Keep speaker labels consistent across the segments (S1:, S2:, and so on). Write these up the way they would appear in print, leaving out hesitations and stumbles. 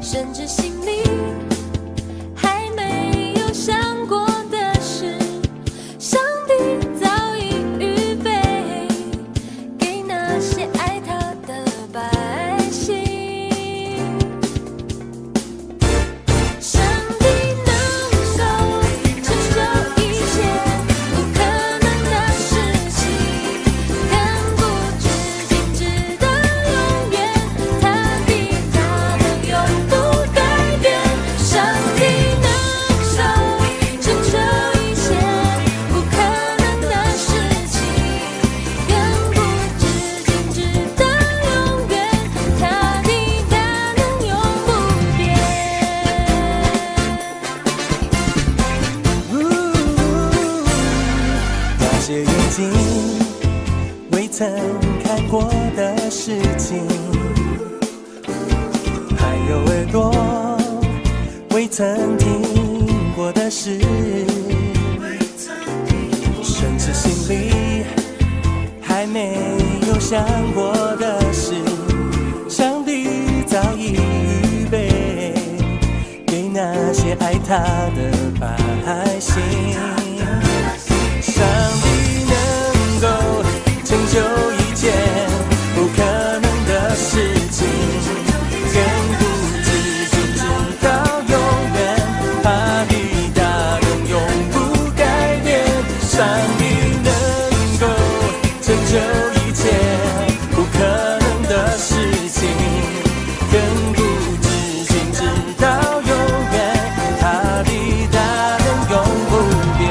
S1: 甚至心裡還沒有想過的事，上帝早已預備給那些愛他的百姓。上帝能夠成就一切不可能的事情，亙古至今直到永遠，他的大能永不改變。上帝能夠成就一切不可能的事情，亙古至今直到永遠，他的大能永不變。
S2: 嗚，那些眼睛未曾看過的事情，還有耳朵未曾聽過的事，甚至心裡還沒有想過的事，上帝早已預備給那些愛他的百姓。上帝能夠成就一切不可能的事情，亙古至今直到永遠，他的大能永不改變。上帝能夠成就一切不可能的事情，亙古至今直到永遠，他的大能永不變。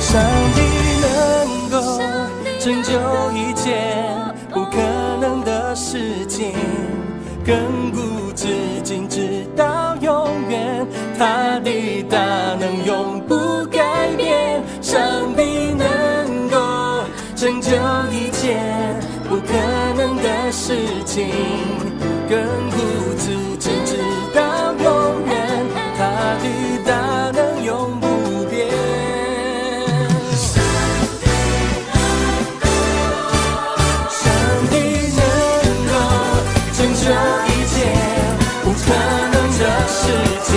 S2: 上帝能夠成就一切不可能的事情，亙古至今直到永遠，他的大能永不改變。上帝能夠成就一切不可能的事情，亙古至今直到永遠，他的大能永不變。上帝能夠成就一切不可能的事情，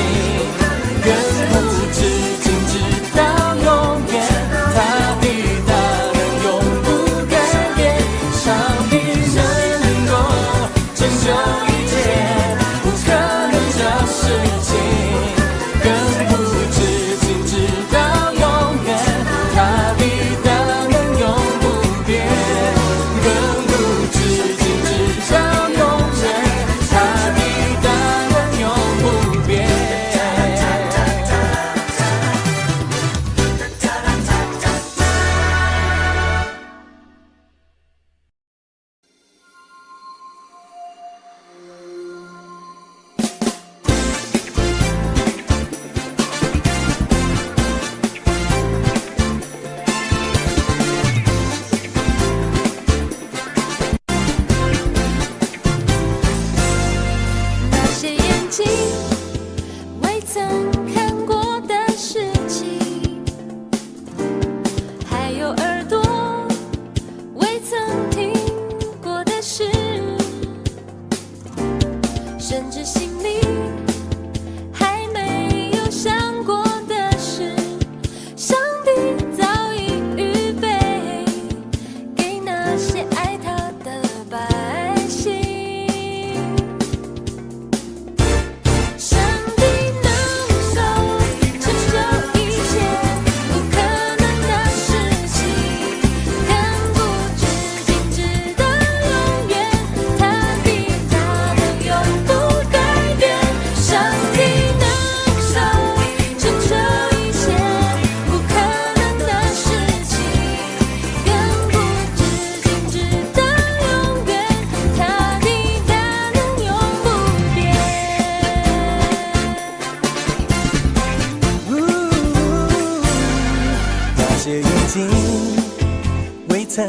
S2: 亙古至今直到永遠，他的大能永不改變。上帝能夠成就一切不可能的事情，亙古至今直到永遠，他的大能永不變。亙古至今直到永遠，他的大能永不變。
S1: 那些眼睛未曾看過的事情，還有耳朵未曾聽過的事，甚至心裡還沒有想過的事，上帝早已預備給那些愛他的百姓。上帝能夠成就一切不可能的事情，亙古至今直到永遠，他的大能永不改變。上
S2: 曾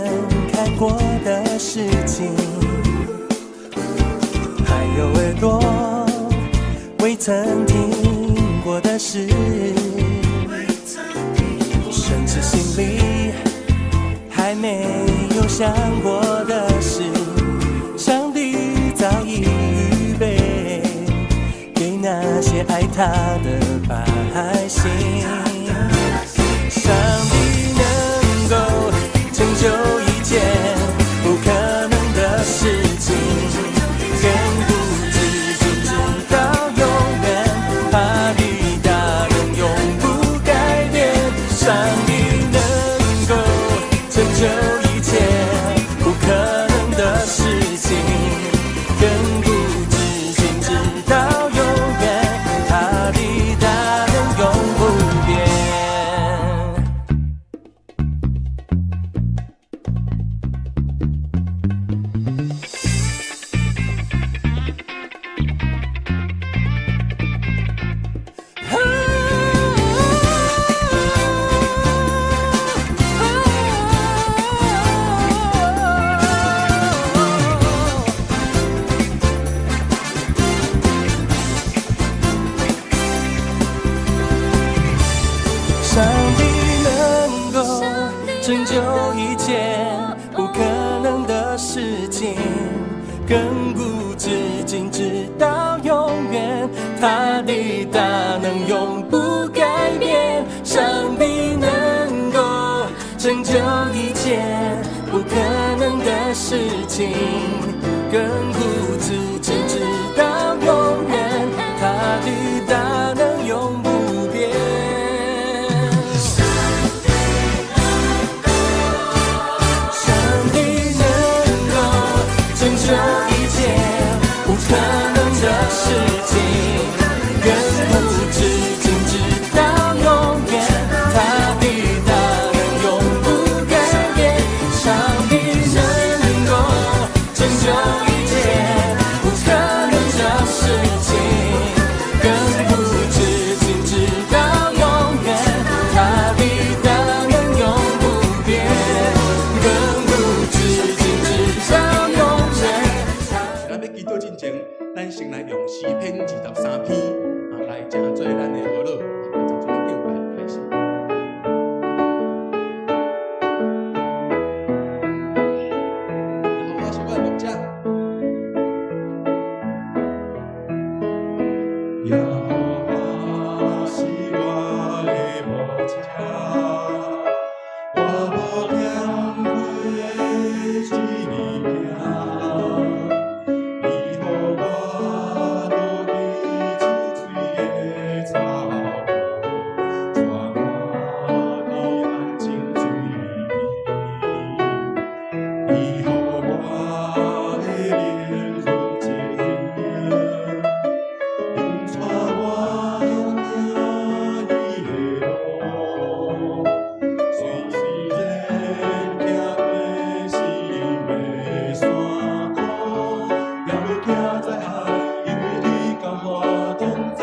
S2: 看過的事情，還有耳朵未曾聽過的事，甚至心裡還沒有想過的事，上帝早已預備給那些愛他的百姓。上帝能夠成就一切不可能的事情，亙古至今直到永遠，他的大能永不改變。上帝能夠成就一切不可能的事情，亙古至今直到永遠，他的大能永不變。上帝能夠成就一切不可能的事情，亙古至今直到永遠，他的大能永不改變。上帝能夠成就一切不可能的事情，亙古至今直到永遠，他的大能永不變。上帝能夠成就一切不可能的事情，亙古至今直到永遠，他的大能永不改變。上帝能夠成就一切不可能的事情，亙古至今直到永遠，他的大能永不變。亙古至今直到永遠。
S3: 咱欲祈禱進前，咱先來用詩篇23篇啊來成做咱的禱告，啊，來做咱敬拜的開始。耶和華是我的牧者，
S4: 耶和華是我的牧者，我無欠缺一物件。伊予我倒佇青翠的草坡，帶我佇安靜水邊。伊予我的靈魂潔淨，引帶我行伊的路，雖然行過死蔭的山谷，也袂驚災害，因為你佮我同在。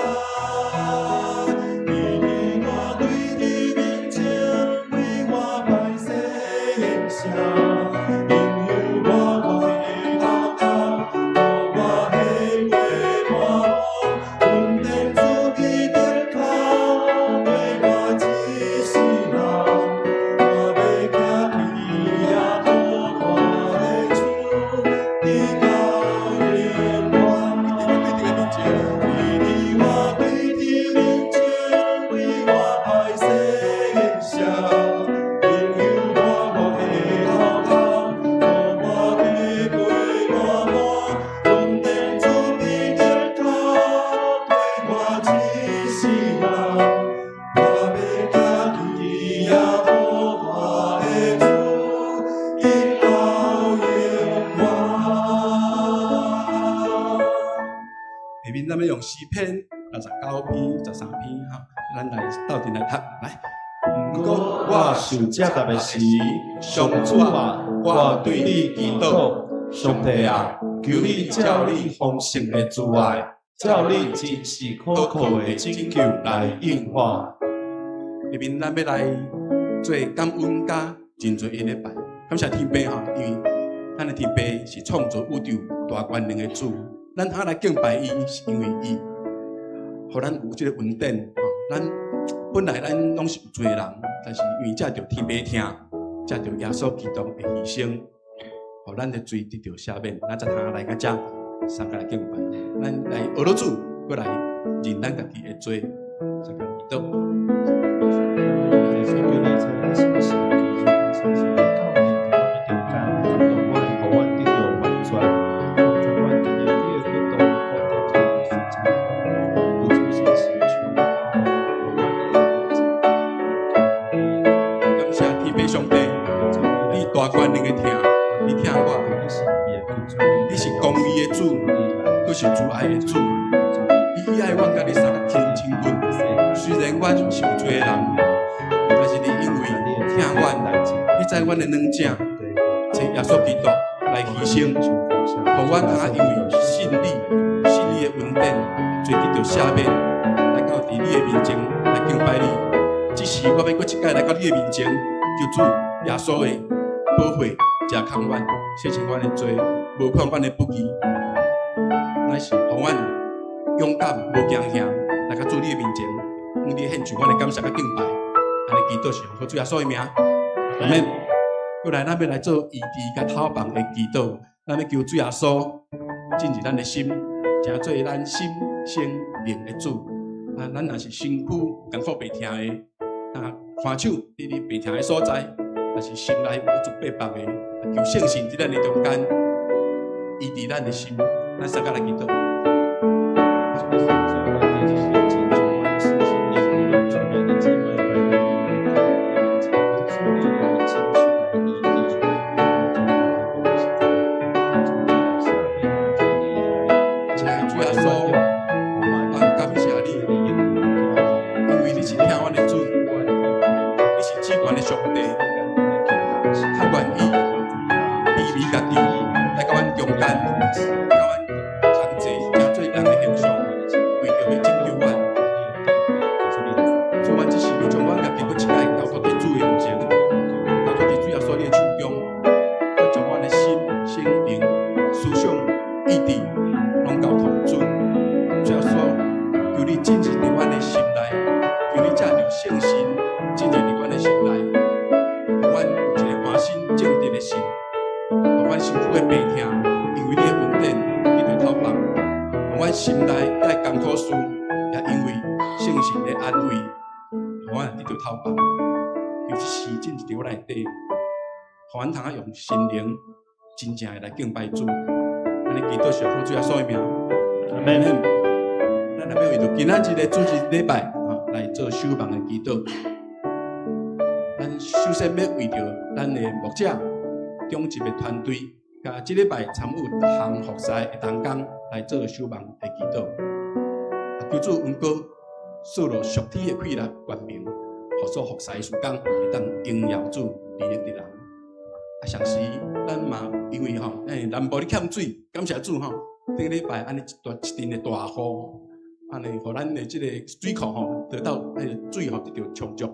S4: 你佇我對敵面前為我擺設筵席，引誘我我的頭殼，予我的杯滿滿，恩典慈悲等候，陪我一世人。我欲徛佇耶和華的厝，直到永遠。
S3: 伊佇我對敵面前，為我擺設筵席，引誘我我的頭殼，予我的杯滿滿，恩典慈悲等候，陪我一世人。我欲徛佇耶和華的厝，直到永遠。下面咱欲用詩篇69篇、13篇哈，咱來鬥陣來讀來。毋過我
S4: 受責罰的時，上主啊，我對你祈禱，上帝啊，求你照你豐盛的慈愛，照你真實可靠的拯救來應我。
S3: 下面咱欲來做感恩佮認罪的禮拜。感謝天父吼，因為咱的天父是創造宇宙大權能的主，咱通來敬拜伊，是因為伊，予咱有這個恩典。吼，咱本來咱攏是有罪的人，但是因為藉著天父疼，藉著耶穌基督的犧牲，予咱的罪得著赦免，咱才通來到遮，相共來敬拜。咱來學了主，閣來認咱家己的罪，相共祈禱。
S4: 求你在咱心事，求你在教練伫阮的中間，感動阮，予阮得著完全，幫助阮經歷你的國度，看見你的慈愛，求主聖神充滿，予阮的
S3: 感謝天父上帝，你大權能的疼，你疼我，你是公義的主，閣是慈愛的主。你喜愛阮佮你相親親近，雖然阮是有罪的人，但是你因為疼阮，你知阮的軟弱，請耶穌基督來犧牲，予阮通因為信你，信你的恩典，罪得著赦免，來到佇你的面前來敬拜你。這時我欲閣一擺來到你的面前，求主耶穌的寶血遮囥阮，洗清阮的罪，無看阮的不義，乃是予阮勇敢無驚嚇，來到主你的面前，向你獻上阮的感謝佮敬拜。按呢祈禱是奉主耶穌的名，阿們。閣來，咱欲來做醫治佮透放的祈禱，咱欲求主耶穌進入咱的心，成做咱心身靈的主。啊，咱若是身軀艱苦病疼的，啊，寬手佇你病疼的所在，若是心內有足逼迫的，求聖神佇咱的中間醫治咱的心，咱相共來祈禱。親愛的主耶穌，阮感謝你，因為你是疼阮的主，你是至懸的上帝，較願意卑微家己來到阮中間，佮阮同齊，成做人的形象，為著欲拯救阮。主，阮這時欲將阮家己閣一擺交託佇主的面前，交託佇主耶穌你的手中，閣將阮的心、身靈、思想、意志，攏交託主。主耶穌，求你進入佇阮的心內，求你藉著聖神進入佇阮的心內，予阮有一個歡欣正直的心，予阮身軀的病疼，因為你的恩典得著透放，予阮心內的艱苦事，也因為聖神的安慰，予阮得著透放。求這時進入佇阮內底，予阮通用心靈真正的來敬拜主。按呢祈禱是奉主耶穌的名。
S4: 阿們。
S3: 咱來欲為著今仔日的主日禮拜，吼來做守望的祈禱。咱首先欲為著咱的牧者、長執的團隊，佮這禮拜參與逐項服侍的同工來做守望的祈禱。啊，求主恩膏，賜落屬天的氣力、權柄，予所服侍的事工會當榮耀主，利益別人。啊，同時咱嘛因為吼，南部咧欠水，感謝主吼，頂禮拜按呢一大一陣的大雨，按呢予咱的這個水庫吼得到彼个水吼得著充足。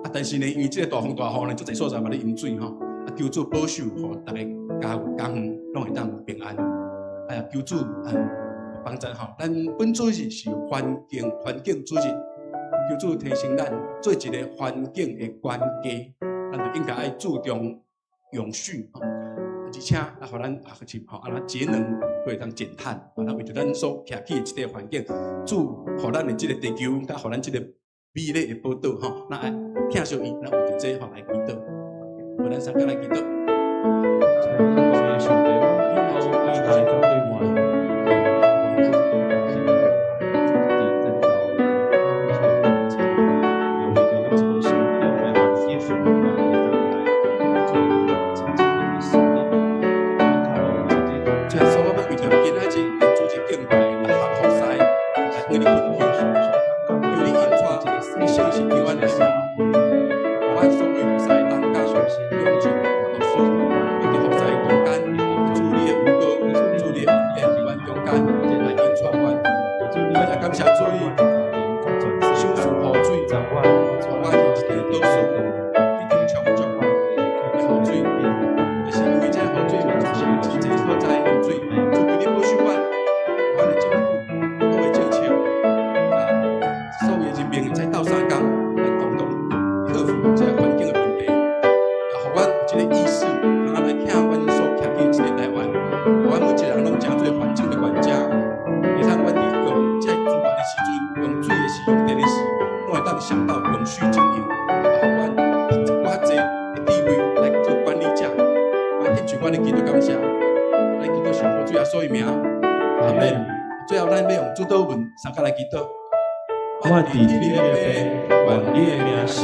S3: 啊，但是呢，因為這個大風大雨呢，足濟所在嘛咧淹水吼，啊，求主保守，予逐个家家園攏會當平安。哎呀，求主幫助吼，咱本主日是環境主日，求主提醒咱做一個環境的管家，咱就應該愛注重永續吼，而且啊，予咱啊是吼，按怎節能，閣會當減碳，啊，咱為著咱所徛起的這個環境，主予咱的這個地球，佮予咱這個美麗的寶島吼，咱愛疼惜伊，咱為著這吼來祈禱，予咱相共來祈禱。
S4: 上帝，我來對我。
S3: 主耶穌，我欲為著今仔日的主日敬拜，逐項服侍來向你懇求，求你引帶你聖神佇阮內面，予阮所有服侍同工、長執、牧師，以及服侍中間，主你的恩膏，主你的恩典佇阮中間來引帶阮。我也感謝主你，賞賜雨水，予阮一個島嶼得著充足的雨水，陣用水的時，用電的時，攏會當想到永續經營，予阮較濟的智慧來做管理者。我獻上阮的祈禱感謝，來祈禱是奉主耶穌的名，阿門。最後，咱欲用主禱文相共來祈禱。
S4: 我佇你的父，願你的名聖，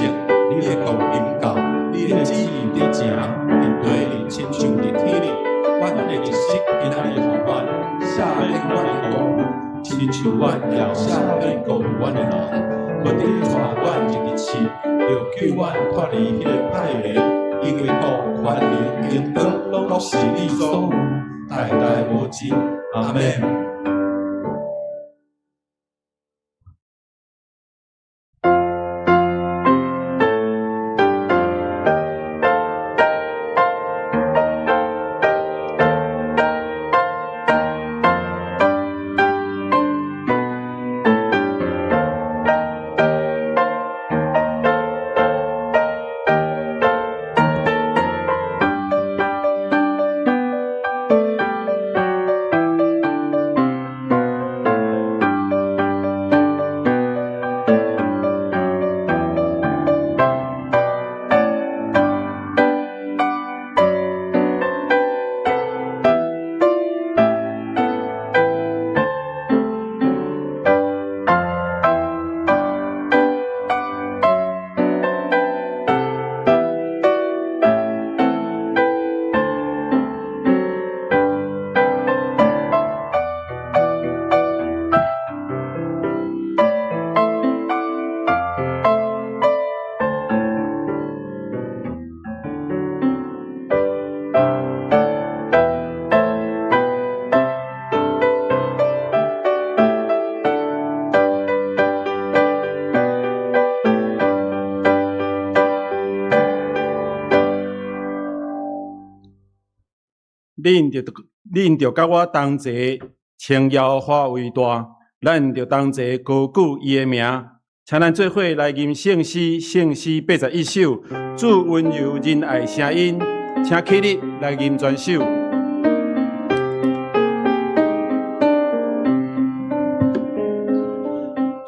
S4: 你的國臨到，你的旨意得成，佇地裡親像佇天裡。阮的一食今仔日予阮，赦免阮的過犯，親像阮也赦免辜負阮的人。勿得帶阮入去試，著救阮脫離彼个歹的，因為國權能榮光攏是你所有，代代無盡。阿門。
S5: 恁著佮我同齊稱耶和華為大，咱著同齊高舉伊的名。請咱做伙來吟聖詩，聖詩81首，主溫柔仁愛聲音，請起立來吟全首。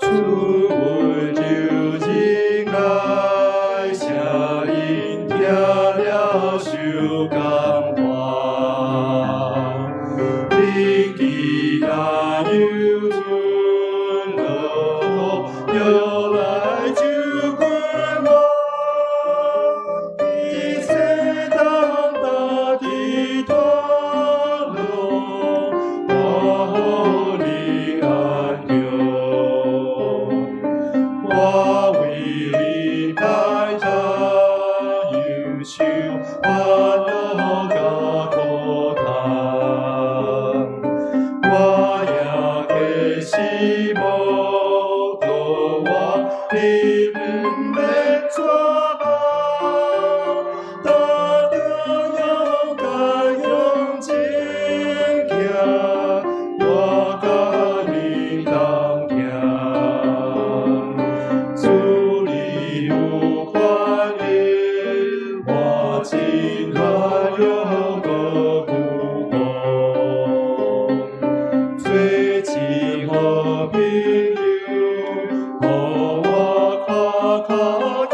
S4: 主溫柔仁愛聲音，聽了受感化。靈機若有春落雨，就來救困我。一切當大地脫落，我予你安詳。我為你排遣憂愁，煩惱佮苦痛。我也寄希望予我，你毋免絕望。踏著勇敢向前行，我佮你同行。主你有權能，我真軟弱閣久孤。做一好朋友，予我看較得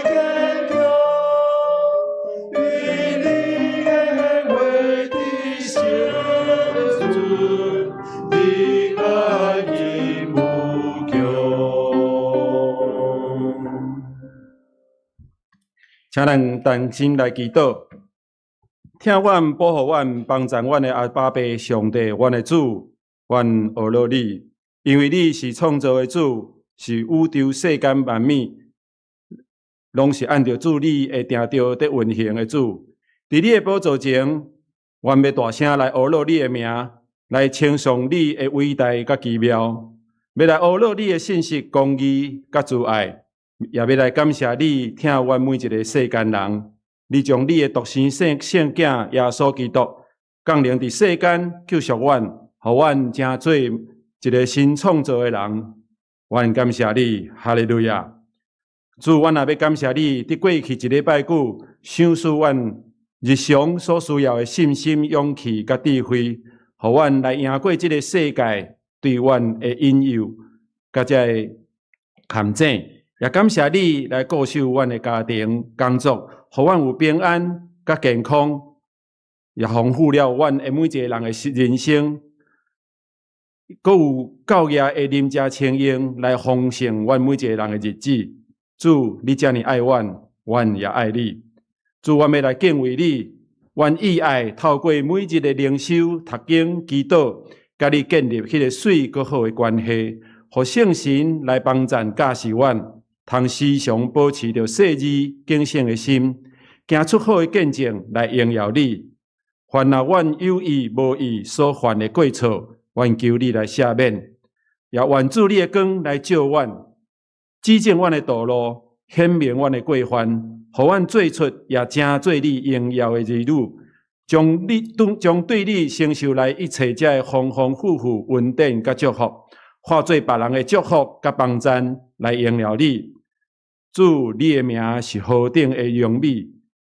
S4: 堅強。因你的話佇成全，仁愛永無窮。
S5: 請咱同心來祈禱，疼阮、保護阮、幫助阮的阿爸父上帝，阮的主，阮阿羅你，因為你是創造的主，是宇宙世間萬物，攏是按著主你的定調佇運行的主。佇你的寶座前，阮欲大聲來阿羅你的名，來稱頌你的偉大佮奇妙，欲來阿羅你的信實、公義佮慈愛。也欲來感謝你，疼阮每一个世間人。你將你的獨生聖聖囝耶穌基督降臨佇世間，救贖阮，予阮成做一个新創造的人。阮感謝你，哈利路亞！主，阮也欲感謝你，佇過去一禮拜久，賞賜阮日常所需要的信心、勇氣佮智慧，予阮來贏過這个世界對阮的引誘。佮這个陷阱，也感謝你來顧守阮的家庭工作，予阮有平安佮健康，也豐富了阮的每一個人的人生。閣有教業的林家清英來豐盛阮每一個人的日子。主，你遮爾愛阮，阮也愛你。主，阮欲來敬畏你，阮意愛透過每日的靈修、讀經、祈禱，佮你建立彼個媠閣好的關係，予聖神來幫贊教示阮，通時常保持著細膩警醒的心，行出好的見證來榮耀你。凡若阮有意無意所犯的過錯，阮求你來赦免，也願主你的光來照阮，指正阮的道路，顯明阮的過犯，予阮做出也成做你榮耀的兒女，將對你承受來一切這个豐豐富富恩典佮祝福，化做別人的祝福佮幫贊來榮耀你。主，你的名是何等的榮美！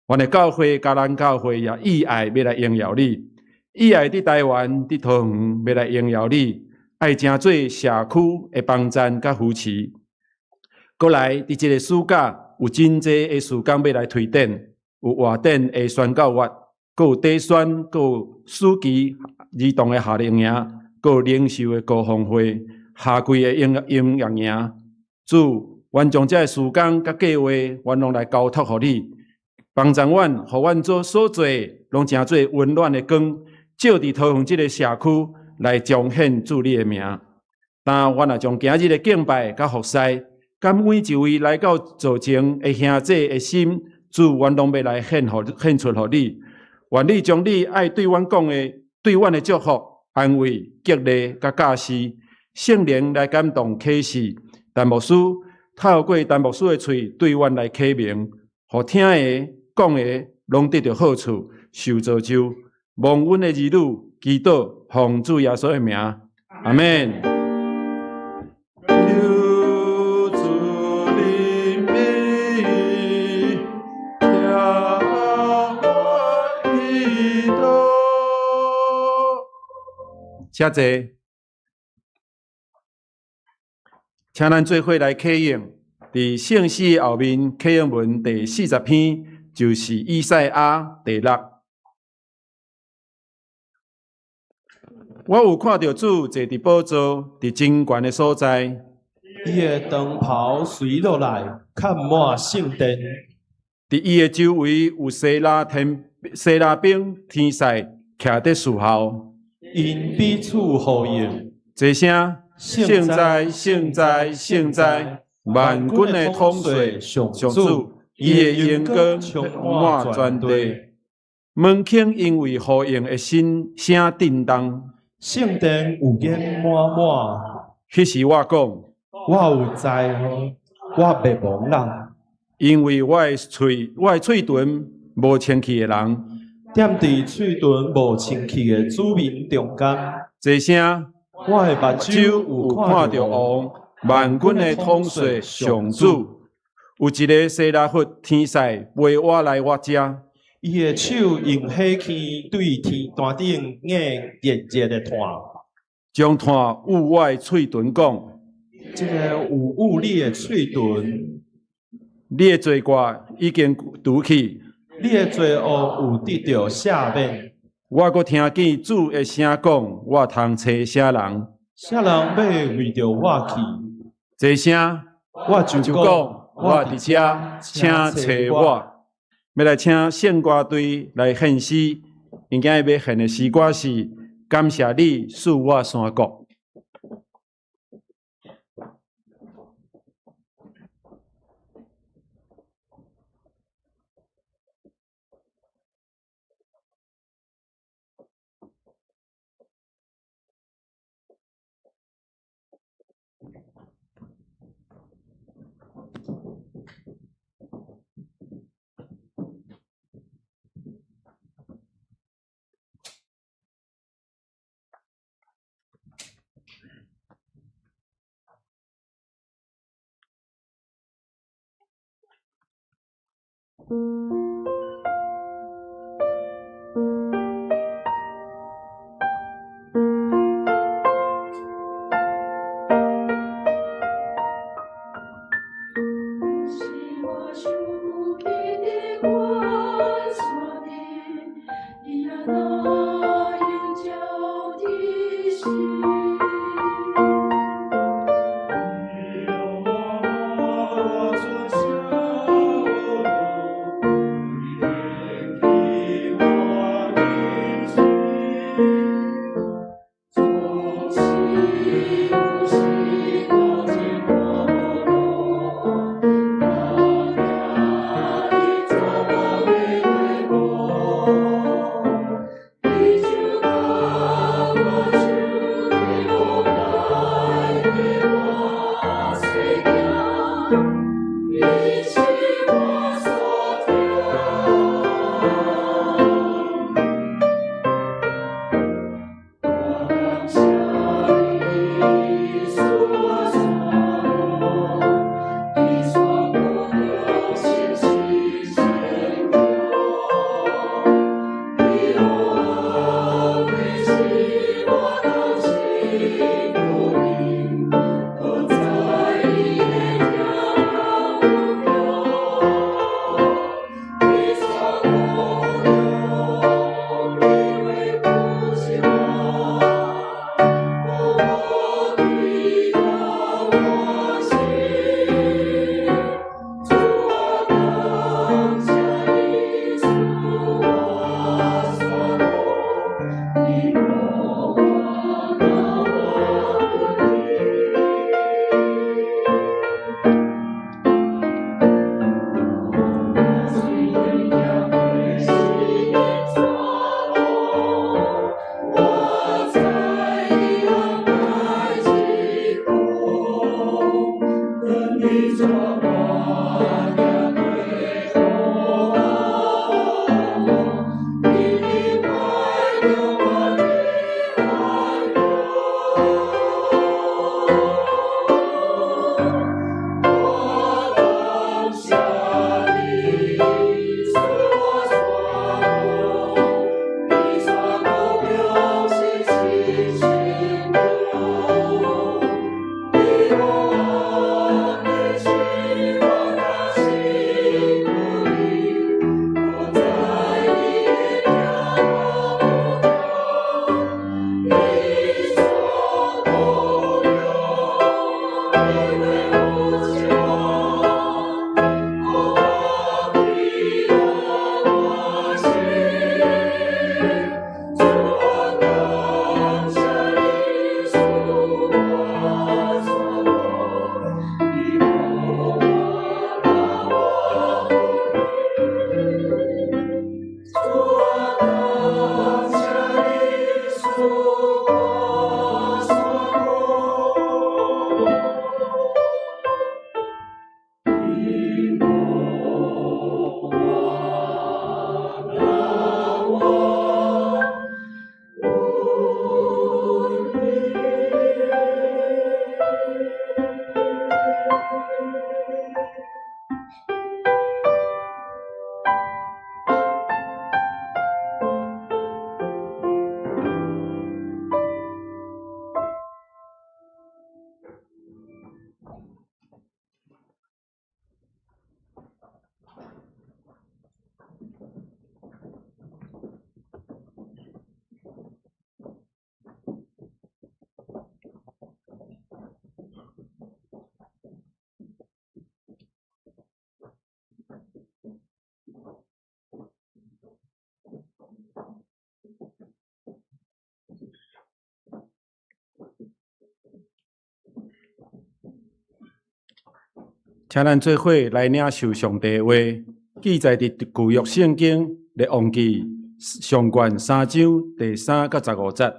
S5: 阮的教會、迦南教會也意愛欲來榮耀你，意愛佇台灣、佇桃園欲來榮耀你，愛成做社區的幫贊佮扶持。閣來，佇這个暑假有真濟的事工欲來推展，有活展的宣教月，閣有短宣，閣有暑期兒童的夏令營，閣有靈修的高峰會，夏季的音樂營。主，阮將這个事工佮計劃，阮攏來交託予你，幫助阮，予阮做所做的，攏成做溫暖的光，照佇桃園這个社區來彰顯主你的名。但阮也將今日的敬拜佮服侍，佮每一位來到座前的兄弟的心，主，阮攏欲來獻出予你。願你將你愛對阮講的、對阮的祝福、安慰、激勵佮教示，聖靈來感動啟示，陳牧師透過陳牧師的喙對阮來啟明，予聽的、講的攏得著好處，受造就。蒙阮的兒女祈禱，奉主耶穌的名，阿們。
S3: 求主憐憫，聽我祈禱。
S5: 請坐，請咱做伙來啟應，佇聖詩後面啟應文第40篇，就是以賽亞第六。我有看著主坐佇寶座，佇真懸的所在。
S6: 伊的長袍垂落來，崁滿聖殿。
S5: 佇伊的周圍有西拉兵天使徛佇侍候。
S6: 𪜶彼此呼應。
S5: 齊聲，聖哉，聖哉，聖哉！萬軍的統帥上主，伊的榮光充滿全地。門框因為呼應的聲震動。
S6: 聖殿有煙滿滿。
S5: 彼時我講，
S6: 我有災禍，我滅亡啦！
S5: 因為我的喙唇無清氣的人，
S6: 踮佇喙唇無清氣的子民中間。
S5: 齊聲，
S6: 我的目睭
S5: 有看著王，萬軍的統帥上主，有一个西拉弗天使飛倚來我遮。
S6: 伊的手用火鉗對天壇頂壓熱熱的炭，
S5: 將炭捂我的喙唇講：
S6: 這個有捂你的喙唇，
S5: 你的罪過已經除去，
S6: 你的罪惡有得著赦免。
S5: 我閣聽見主的聲講：我通揣啥人？
S6: 啥人欲為著我去？
S5: 齊聲，
S6: 我就講，
S5: 我佇遮，請揣我。欲來請聖歌隊來獻詩，𪜶今日欲獻的詩歌是：感謝你賜我山谷。
S3: 你帶我行過河你快樂我的愛我，我感謝你賜我山谷，你山谷表示親情你我的心，我的心不離，我在你的你所保佑，你會無窮，我喜樂我心，主我感謝你賜我山谷，你保我那我不離，主我感謝你賜我山谷。你保我那我不離。
S5: 請咱做伙來領受上帝的話，記載佇舊約聖經列王紀上卷三章第三佮十五節。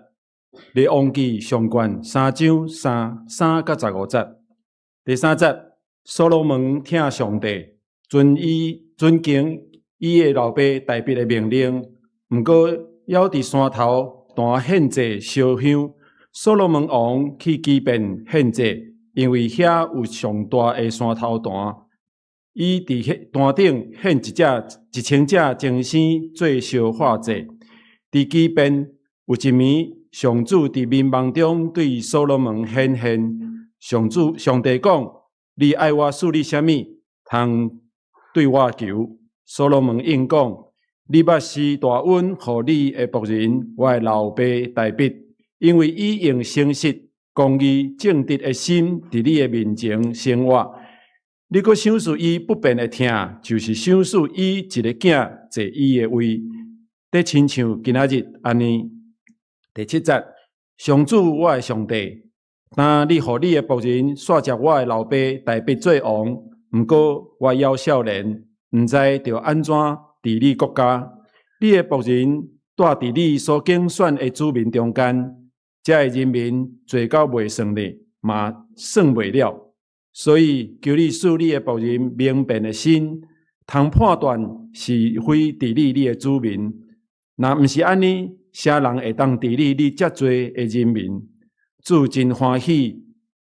S5: 列王紀上卷三章三佮十五節。第三節，所羅門疼上帝，遵伊遵行伊的老爸大衛的命令，毋過猶佇山頭壇獻祭燒香。所羅門王去基遍獻祭，因為遐有上大的山頭壇。伊佇彼壇頂獻一隻一千隻精牲做燒化祭。佇基遍有一暝，上主佇眠夢中對所羅門顯現。上主上帝講：你愛我賜你啥物，通對我求？所羅門應講：你捌施大恩予你的僕人，我的老爸大衛，因為伊用誠實、公義、正直的心，佇你的面前生活。你閣賞賜伊不變的疼，就是賞賜伊一个囝坐伊的位，得親像今仔日按呢。第七節，上主我的上帝，當你予你的僕人煞接我的老爸大衛做王，毋過我猶少年，毋知著按怎治理國家。你的僕人住佇你所揀選的子民中間，遮的人民濟到袂算咧，嘛算袂了。所以求你賜你的僕人明辨的心，通判斷是非治理你的子民。若毋是按呢，啥人會當治理你遮濟的人民？主真歡喜，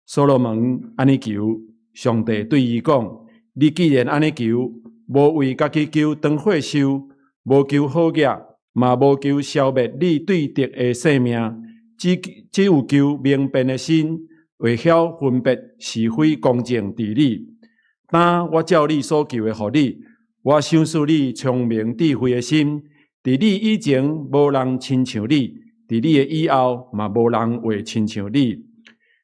S5: 所羅門按呢求，上帝對伊講：你既然按呢求，無為家己求長歲壽，無求好業，嘛無求消滅你對敵的性命，只有求明辨的心，會曉分別是非公正治理。當我照你所求的予你，我賞賜你聰明智慧的心。佇你以前無人親像你，佇你的以後嘛無人會親像你。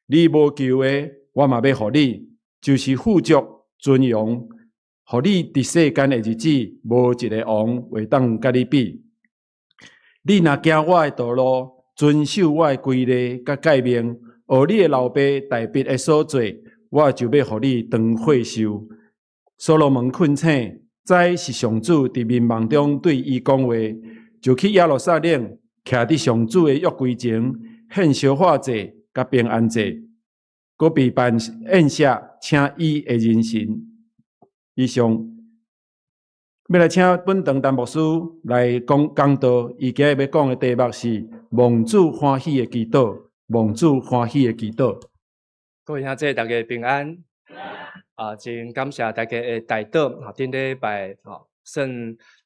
S5: 你無求的，我嘛欲予你，就是富足尊榮，予你佇世間的日子，無一个王會當佮你比。你若行我的道路，遵守我的規例佮誡命，學你的老爸大衛的所做，我就欲予你長歲壽。所羅門困醒，知是上主佇眠夢中對伊講話，就去耶路撒冷，徛佇上主的約櫃前，獻燒化祭佮平安祭。閣備辦宴席，請伊的人臣。以上欲來請本堂陳牧師來講講道，伊今日欲講的題目是蒙主歡喜的祈禱，蒙主歡喜的祈禱。
S7: 各位兄弟，大家平安。啊，真感謝大家的代禱。吼，頂禮拜吼，算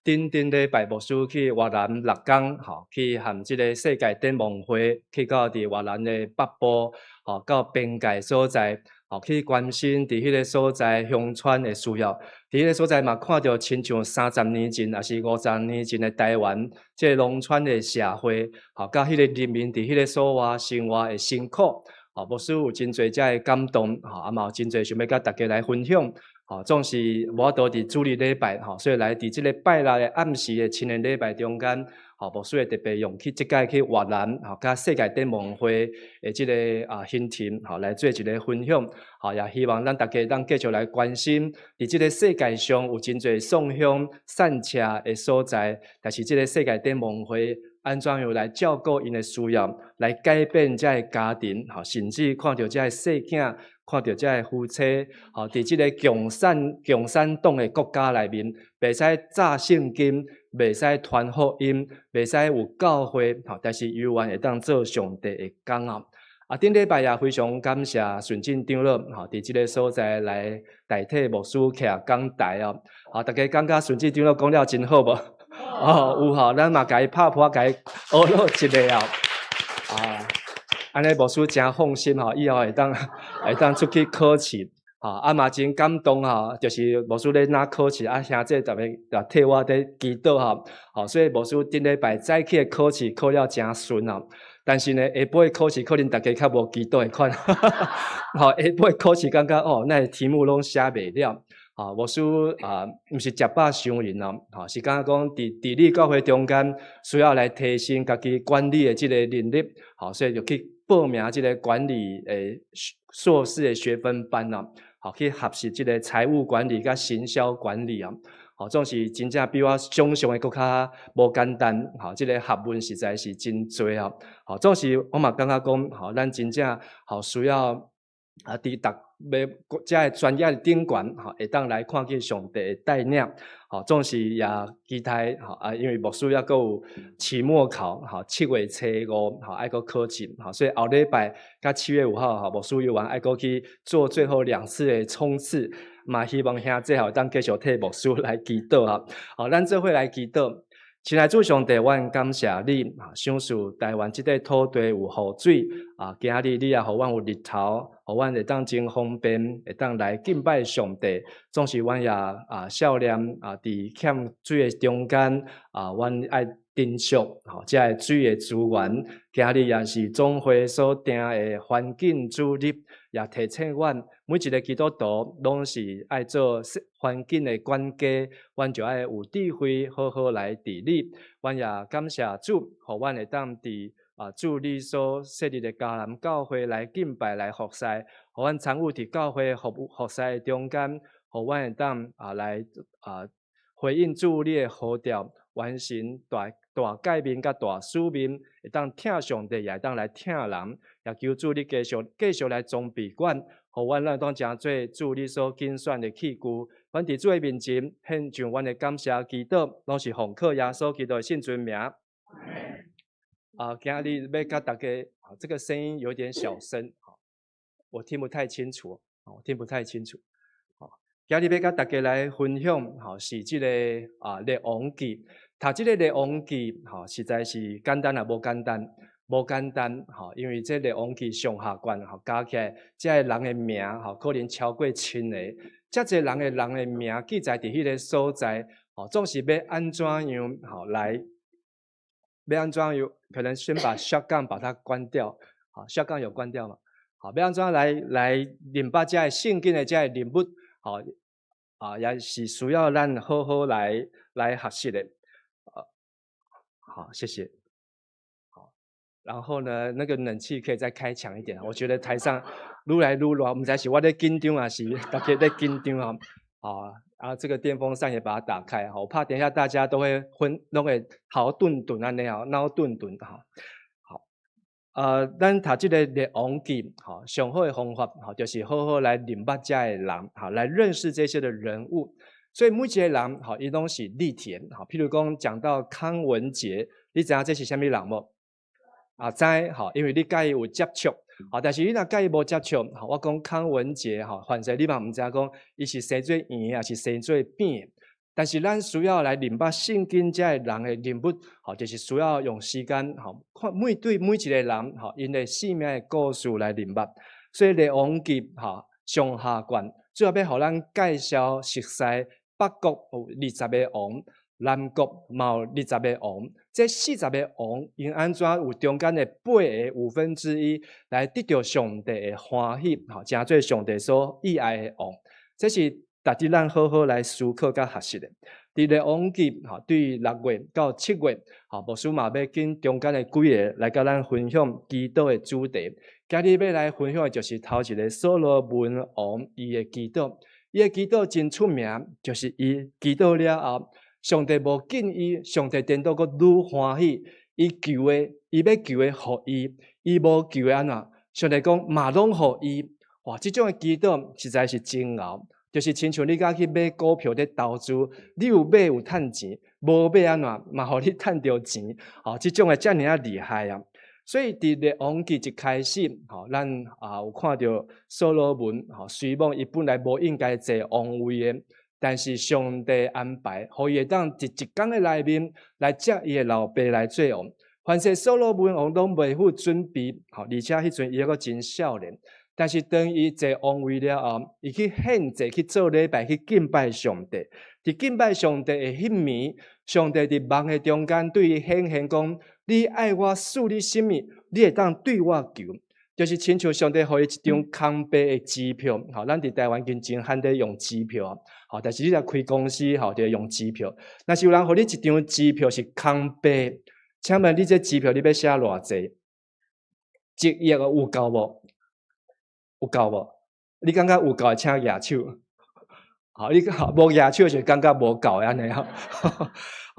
S7: 頂頂禮拜牧師去越南6工，吼，去和這个世界展望會去到佇越南的北部，吼，到邊界所在，吼，去關心佇彼个所在鄉村的需要。佇彼个所在嘛，看著親像30年前，抑是50年前的台灣，這个農村的社會，吼，佮彼个人民佇彼个所在生活的辛苦。吼，牧師有真濟遮的感動，吼，啊嘛有真濟想欲佮大家來分享。吼，總是無法度佇主日禮拜，吼，所以來佇這个拜六的暗時的青年禮拜中間，吼，牧師會特別用去這擺去越南，吼，佮世界展望會的這个行程，吼，來做一个分享。吼，也希望咱大家當繼續來關心，佇這个世界上有真濟送鄉散赤的所在，但是這个世界展望會按怎樣來照顧𪜶的需要，來改變遮的家庭，吼，甚至看著遮的細囝，看著遮的夫妻，吼，佇這个共產黨的國家內面，袂使紮聖經，袂使傳福音，袂使有教會，吼，但是猶原會當做上帝的工啊！啊，頂禮拜也非常感謝順進長老，吼，佇這个所在來代替牧師徛講台哦。啊，大家感覺順進長老講了真好無？哦，有吼，咱嘛共伊拍噗仔，共伊呵咾一下哦。啊，按呢牧師誠放心吼，以後會當出去考試，吼，啊嘛真感動吼，就是牧師咧若考試，啊兄弟特別也替我佇祈禱吼，吼，所以牧師頂禮拜早起的考試考了誠順哦。但是呢，下晡的考試可能大家較無祈禱的款，吼，下晡的考試感覺哦，那題目攏寫袂了。啊，牧師啊，毋是食飽傷閒哦，吼，是感覺講佇治理教會中間需要來提升家己管理的這個能力，吼，所以就去報名這個管理的碩士的學分班哦，好去學習這個財務管理佮行銷管理啊，吼，總是真正比我想象的閣較無簡單，吼，這個學問實在是真濟哦，吼，總是我嘛感覺講，吼，咱真正吼需要啊，佇逐欲遮的專業頂懸，吼，會當來看見上帝的帶領，吼，總是也期待，吼啊，因為牧師猶閣有期末考，吼，7月初5，吼，愛閣考試，吼，所以後禮拜佮7月5號，吼，牧師猶原愛閣去做最後兩次的衝刺，嘛希望兄弟會當繼續替牧師來祈禱啊，好，咱做伙來祈禱。親愛主上帝，阮感謝你，啊，賞賜台灣這塊土地有雨水，啊，今日你也予阮有日頭，予阮會當真方便，會當來敬拜上帝。總是阮也啊少年啊，佇欠水的中間啊，阮愛珍惜吼這个水的資源。今日也是總會所定的環境主日，也提醒阮每一个基督徒攏是愛做環境的管家，阮就愛有智慧，好好來治理。阮也感謝主，予阮會當佇啊主你所設立的迦南教會來敬拜、來服侍，予阮參與佇教會服侍的中間，予阮會當啊來啊回應主你的呼召，完成大大誡命佮大使命，會當疼上帝，也會當來疼人。也求主你繼續來裝備阮，予阮會當成做主你所揀選的器具。阮佇主的面前獻上阮的感謝祈禱，攏是奉靠耶穌基督的聖尊名。啊，今日欲佮大家，啊，這個聲音有點小聲，我聽不太清楚，我聽不太清楚。好，今日欲佮大家來分享，吼，是這個啊列王紀。讀這個列王紀，吼，實在是簡單也無簡單，無簡單，吼，因為這列王紀上下卷，吼，加起來，這个人的名，吼，可能超過千個。遮濟人的名記載佇彼个所在，吼，總是欲按怎樣，吼來，欲按怎樣？可能先把 shotgun 把它關掉，好，shotgun 有關掉嗎？好，欲按怎來認捌這个聖經的這个人物，好，啊，也是需要咱好好來學習的。好，謝謝。好，然後呢，那個冷氣可以再開強一點，我覺得台上愈來愈熱，毋知是我咧緊張，抑是大家咧緊張啊？啊，啊，這個電風扇也把它打開，我怕等一下大家都會昏，攏會頭頓頓按呢，腦頓頓哈。好，咱讀這个列王紀，吼，上好的方法，吼，就是好好來認捌遮的人，吼，來認識這些的人物。所以每一個人，吼，伊攏是立體的，吼，譬如講講到康文傑，你知影這是啥物人無？啊，知，吼，因為你佮伊有接觸，吼，但是你若佮伊無接觸，吼，我講康文傑，吼，凡勢你嘛毋知影講伊是生做圓的，抑是生做扁的。但是咱需要來認捌聖經遮的人的人物，吼，就是需要用時間，吼，看每對每一個人，吼，𪜶的生命的故事來認捌。所以列王紀，吼，上下卷，主要欲予咱介紹熟悉北國有二十个王，南國嘛有二十个王，這40个王𪜶按怎有中間的八个五分之一來得著上帝的歡喜，吼，成做上帝所喜愛的王，這是值得咱好好來思考佮學習的。佇列王紀，吼，對6月到7月，吼，牧師嘛欲揀中間的幾个來佮咱分享祈禱的主題。今日欲來分享的就是頭一个所羅門王伊的祈禱。伊的祈禱真出名，就是伊祈禱了後，上帝無禁伊，上帝顛倒閣愈歡喜。伊求的，伊欲求的，予伊；伊無求的按怎？上帝講嘛攏予伊。哇，這種的祈禱實在是真𠢕。就是親像你敢去買股票咧投資，你有買有趁錢，無買按怎嘛予你趁著錢，吼，這種的遮爾仔厲害啊！所以佇列王紀一開始，吼，咱啊有看著所羅門，吼，雖罔伊本來無應該坐王位的，但是上帝安排，予伊會當佇一工的內面來接伊的老爸來做王。凡是所羅門王攏袂赴準備，吼，而且彼陣伊猶閣真少年。但是當伊坐王位了後，伊去獻祭去做禮拜去敬拜上帝。佇敬拜上帝的彼暝，上帝佇夢的中間對伊顯現講：你愛我賜你啥物，你會當對我求。就是親像上帝予伊一張空白的支票，吼，咱佇台灣已經真罕咧用支票，吼，但是你若開公司，吼，就會用支票。若是有人予你一張支票是空白，請問你這支票你欲寫偌濟？1億有夠無？有夠無？你感覺有夠的，請舉手。好，你無舉手就感覺無夠按呢吼。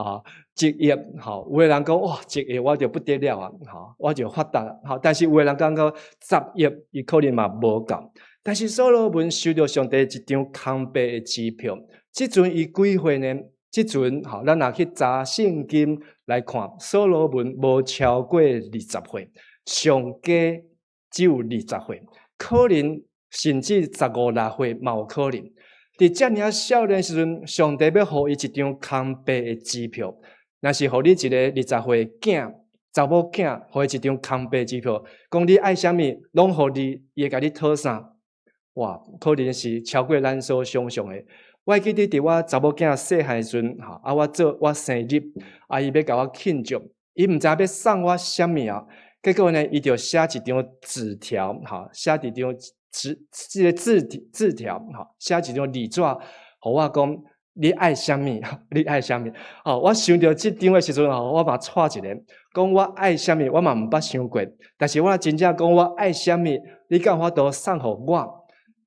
S7: 啊，1億，吼，有的人講哇，一億我就不得了啊，吼，我就發達。吼，但是有的人感覺10億，伊可能嘛無夠。但是所羅門收著上帝一張空白的支票，這陣伊幾歲呢？這陣吼，咱若去查聖經來看，所羅門無超過20歲，上加只有二十歲。可能甚至十五六歲嘛有可能。佇遮爾仔少年時陣，上帝欲予伊一張空白的支票，若是予你一個二十歲囝、查某囝，予伊一張空白支票，講你愛啥物，攏予你，伊會共你討啥？哇，可能是超過咱所想象的。我會記得佇我查某囝細漢時陣，吼，啊，我做我生日，啊，伊欲共我慶祝，伊毋知欲送我啥物啊。結果呢，伊就寫一張紙條，吼，寫一張紙，這个字條，吼，寫一張字紙，予我講，你愛啥物？你愛啥物？吼，我想著這張的時陣，吼，我嘛掣一下，講我愛啥物，我嘛毋捌想過。但是我真正講我愛啥物，你敢有法度送予我？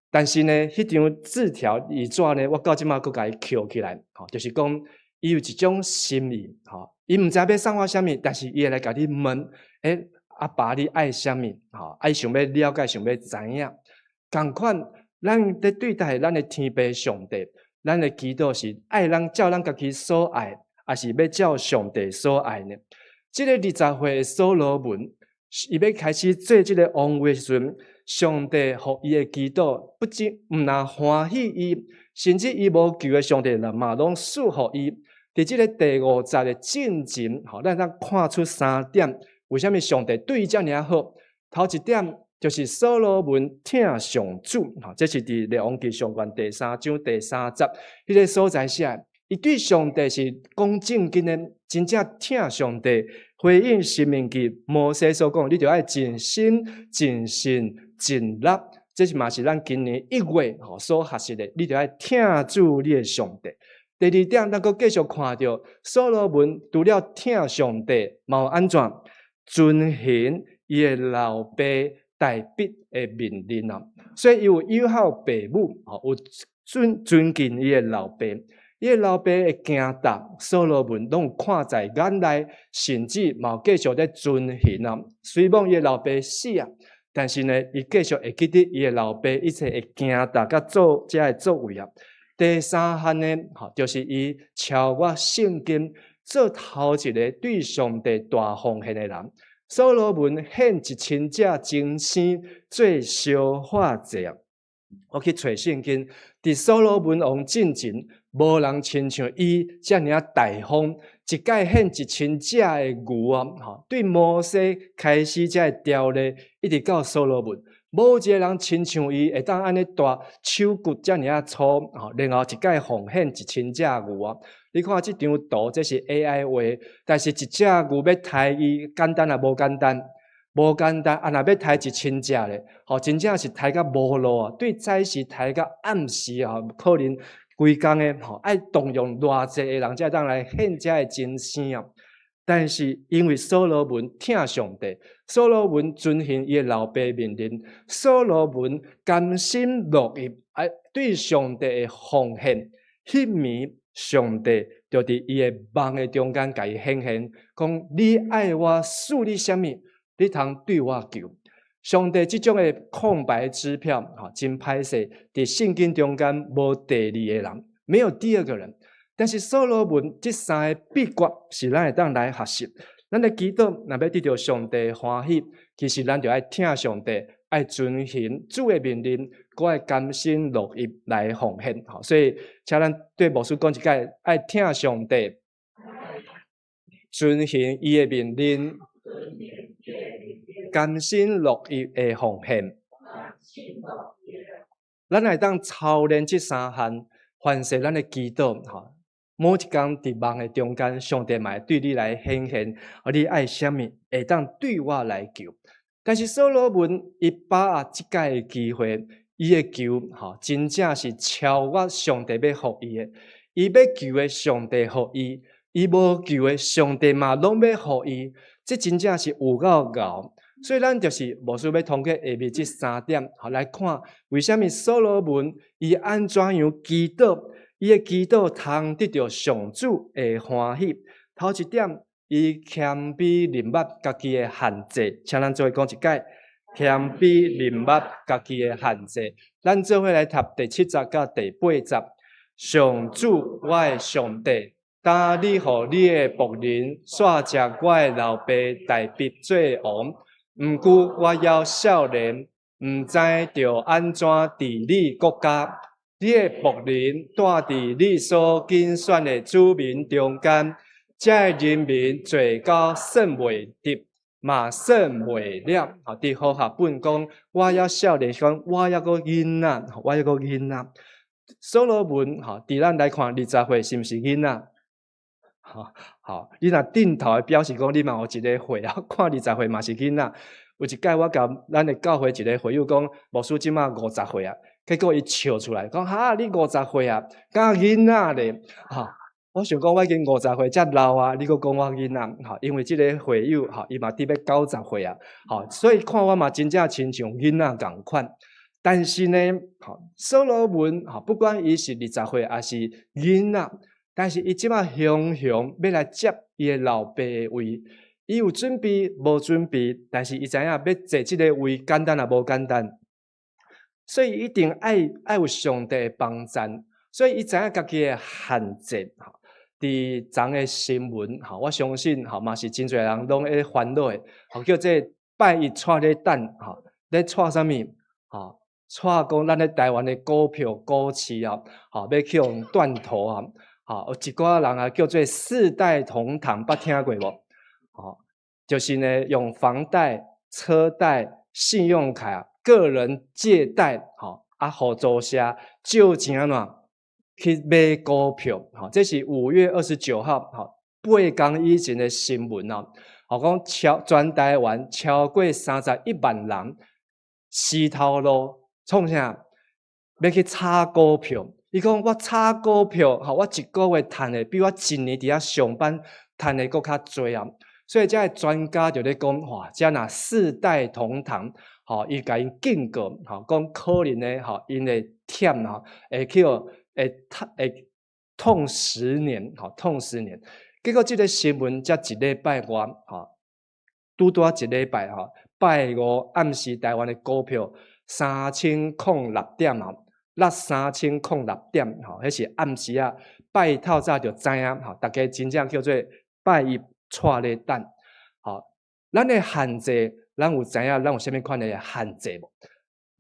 S7: 但是呢，彼張字條字紙呢，我到這馬閣共伊抾起來，吼，就是講伊有一種心意，吼，伊毋知欲送我啥物，但是伊會來共你問，欸，阿爸你愛啥物？吼，伊想欲了解，想欲知影。仝款，咱咧對待咱的天父上帝，咱的祈禱是愛咱照咱家己所愛，抑是欲照上帝所愛呢？這個二十歲的所羅門，伊欲開始做這个王位的時陣，上帝予伊的祈禱，不僅毋但歡喜伊，甚至伊無求的上帝嘛攏賜予伊。佇這个第五節的進前，吼，咱通看出三點，為啥物上帝對伊遮爾仔好？頭一點就是所羅門疼上主，吼，這是佇列王紀上卷第三章第三節，彼个所在寫，伊對上帝是講正經的，真正疼上帝。回應申命記摩西所講，你著愛盡心、盡性、盡力，這是嘛是咱今年1月吼所學習的，你著愛疼主你的上帝。第二點，咱閣繼續看著所羅門除了疼上帝，嘛有按怎遵行伊的老爸大衛的命令啊。所以伊有友好爸母，吼，有尊敬伊的老爸。伊的老爸的行動，所羅門攏有看在眼內，甚至嘛有繼續咧遵行啊。雖罔伊的老爸死啊，但是呢，伊繼續會記得伊的老爸一切的行動佮做這个作為啊。第三項呢，吼，就是伊超越聖經，做頭一个對上帝大奉獻的人。所羅門獻1000隻精牲做燒化祭啊！我去揣聖經，佇所羅門王進前，無人親像伊遮爾仔大方，一擺獻1000隻的牛啊！吼，對摩西開始這个條例，一直到所羅門，無一个人親像伊會當按呢大手骨遮爾仔粗，吼，然後一擺奉獻一千隻牛啊！你看這張圖，這是 AI 畫，但是一隻牛欲刣伊簡單抑無簡單？無簡單，啊！若欲刣1000隻咧，吼，真正是刣甲無路啊！對早時刣甲暗時啊，可能規工的吼，愛動用偌濟的人才會當來獻這个精牲啊！但是因為所羅門疼上帝，所羅門遵行伊的老爸命令，所羅門甘心樂意愛對上帝的奉獻，彼暝上帝就佇伊的夢的中間共伊顯現，講你愛我賜你啥物，你通對我求。上帝這種的空白支票，吼，真歹勢，佇聖經中間無第二个人，沒有第二個人。但是所羅門這三个秘訣是咱會當來學習。咱的祈禱若欲得著上帝歡喜，其實咱就愛疼上帝，愛遵行主的命令，閣愛甘心樂意來奉獻。吼，所以請咱對牧師講一擺，愛疼上帝，遵行伊的命令，甘心樂意的奉獻。咱會當操練這三項，凡事咱的祈禱，吼。某一工佇夢的中間，上帝嘛會對你來顯現，啊，你愛啥物，會當對我來求。但是所羅門伊把握這擺的機會，伊的求，吼，真正是超越上帝欲予伊的。伊欲求的上帝予伊，伊無求的上帝嘛攏欲予伊。這真正是有夠𠢕。所以咱就是無需欲通過下面這三點，吼來看，為啥物所羅門伊按怎樣祈禱，伊的祈禱通得著上主的歡喜。頭一點，伊謙卑認捌家己的限制，請咱做伙講一擺，謙卑認捌家己的限制。咱做伙來讀第七節佮第八節。上主，我的上帝，當你予你的僕人紲接我的老爸大衛做王，毋過我猶少年，毋知著按怎治理國家。你的僕人住佇你所揀選的子民中間，這个人民濟到算袂得，嘛算袂了。啊，佇和合本講，我猶少年，是講我猶閣囡仔，我猶閣囡仔。所羅門，吼，佇咱來看，20歲是毋是囡仔？吼，好，你若點頭表示講你嘛有一个歲啊，看20歲嘛是囡仔。有一擺我共咱的教會一个會友講，牧師這馬50歲啊，結果伊笑出來，講哈你五十歲啊，敢囡仔咧？哈，我想講我已經五十歲遮老啊，你閣講我囡仔？吼，因為這个會友吼，伊嘛佇欲90歲啊，吼，所以看我嘛真正親像囡仔仝款。但是呢，吼，所羅門吼，不管伊是20歲抑是囡仔，但是伊這馬雄雄欲來接伊的老爸的位，伊有準備無準備？但是伊知影欲坐這个位簡單抑無簡單，所以一定愛有上帝的幫贊，所以伊知影家己的限制。吼，佇昨的新聞，吼，我相信吼嘛是真濟人攏會煩惱的，吼叫做拜一掣咧等，吼咧掣啥物？吼，掣講咱咧台灣的股票、股市啊，吼欲去予斷頭啊，吼有一寡人啊叫做四代同堂，捌聽過無？吼，就是呢用房貸、車貸、信用卡、個人借貸，吼啊，合作社借錢按怎去買股票？吼，這是5月29號，吼8工以前的新聞啊，吼講超全台灣超過31萬人死頭路。創啥？欲去炒股票。伊講我炒股票，吼，我一個月趁的比我一年佇遐上班趁的閣較濟啊！所以這个專家就咧講，哇，這若四代同堂，吼，伊共𪜶警告，吼，講可能呢，吼，𪜶會忝吼，會去予會會痛十年，吼，痛十年。結果這个新聞才一禮拜外，吼，拄拄仔一禮拜吼，拜五暗時台灣的股票三千空六點啊，落三千空六點，吼，彼是暗時啊，拜一透早就知影，吼，逐家真正叫做拜一掣咧等，吼，咱的限制，咱有知影咱有啥物款的限制無？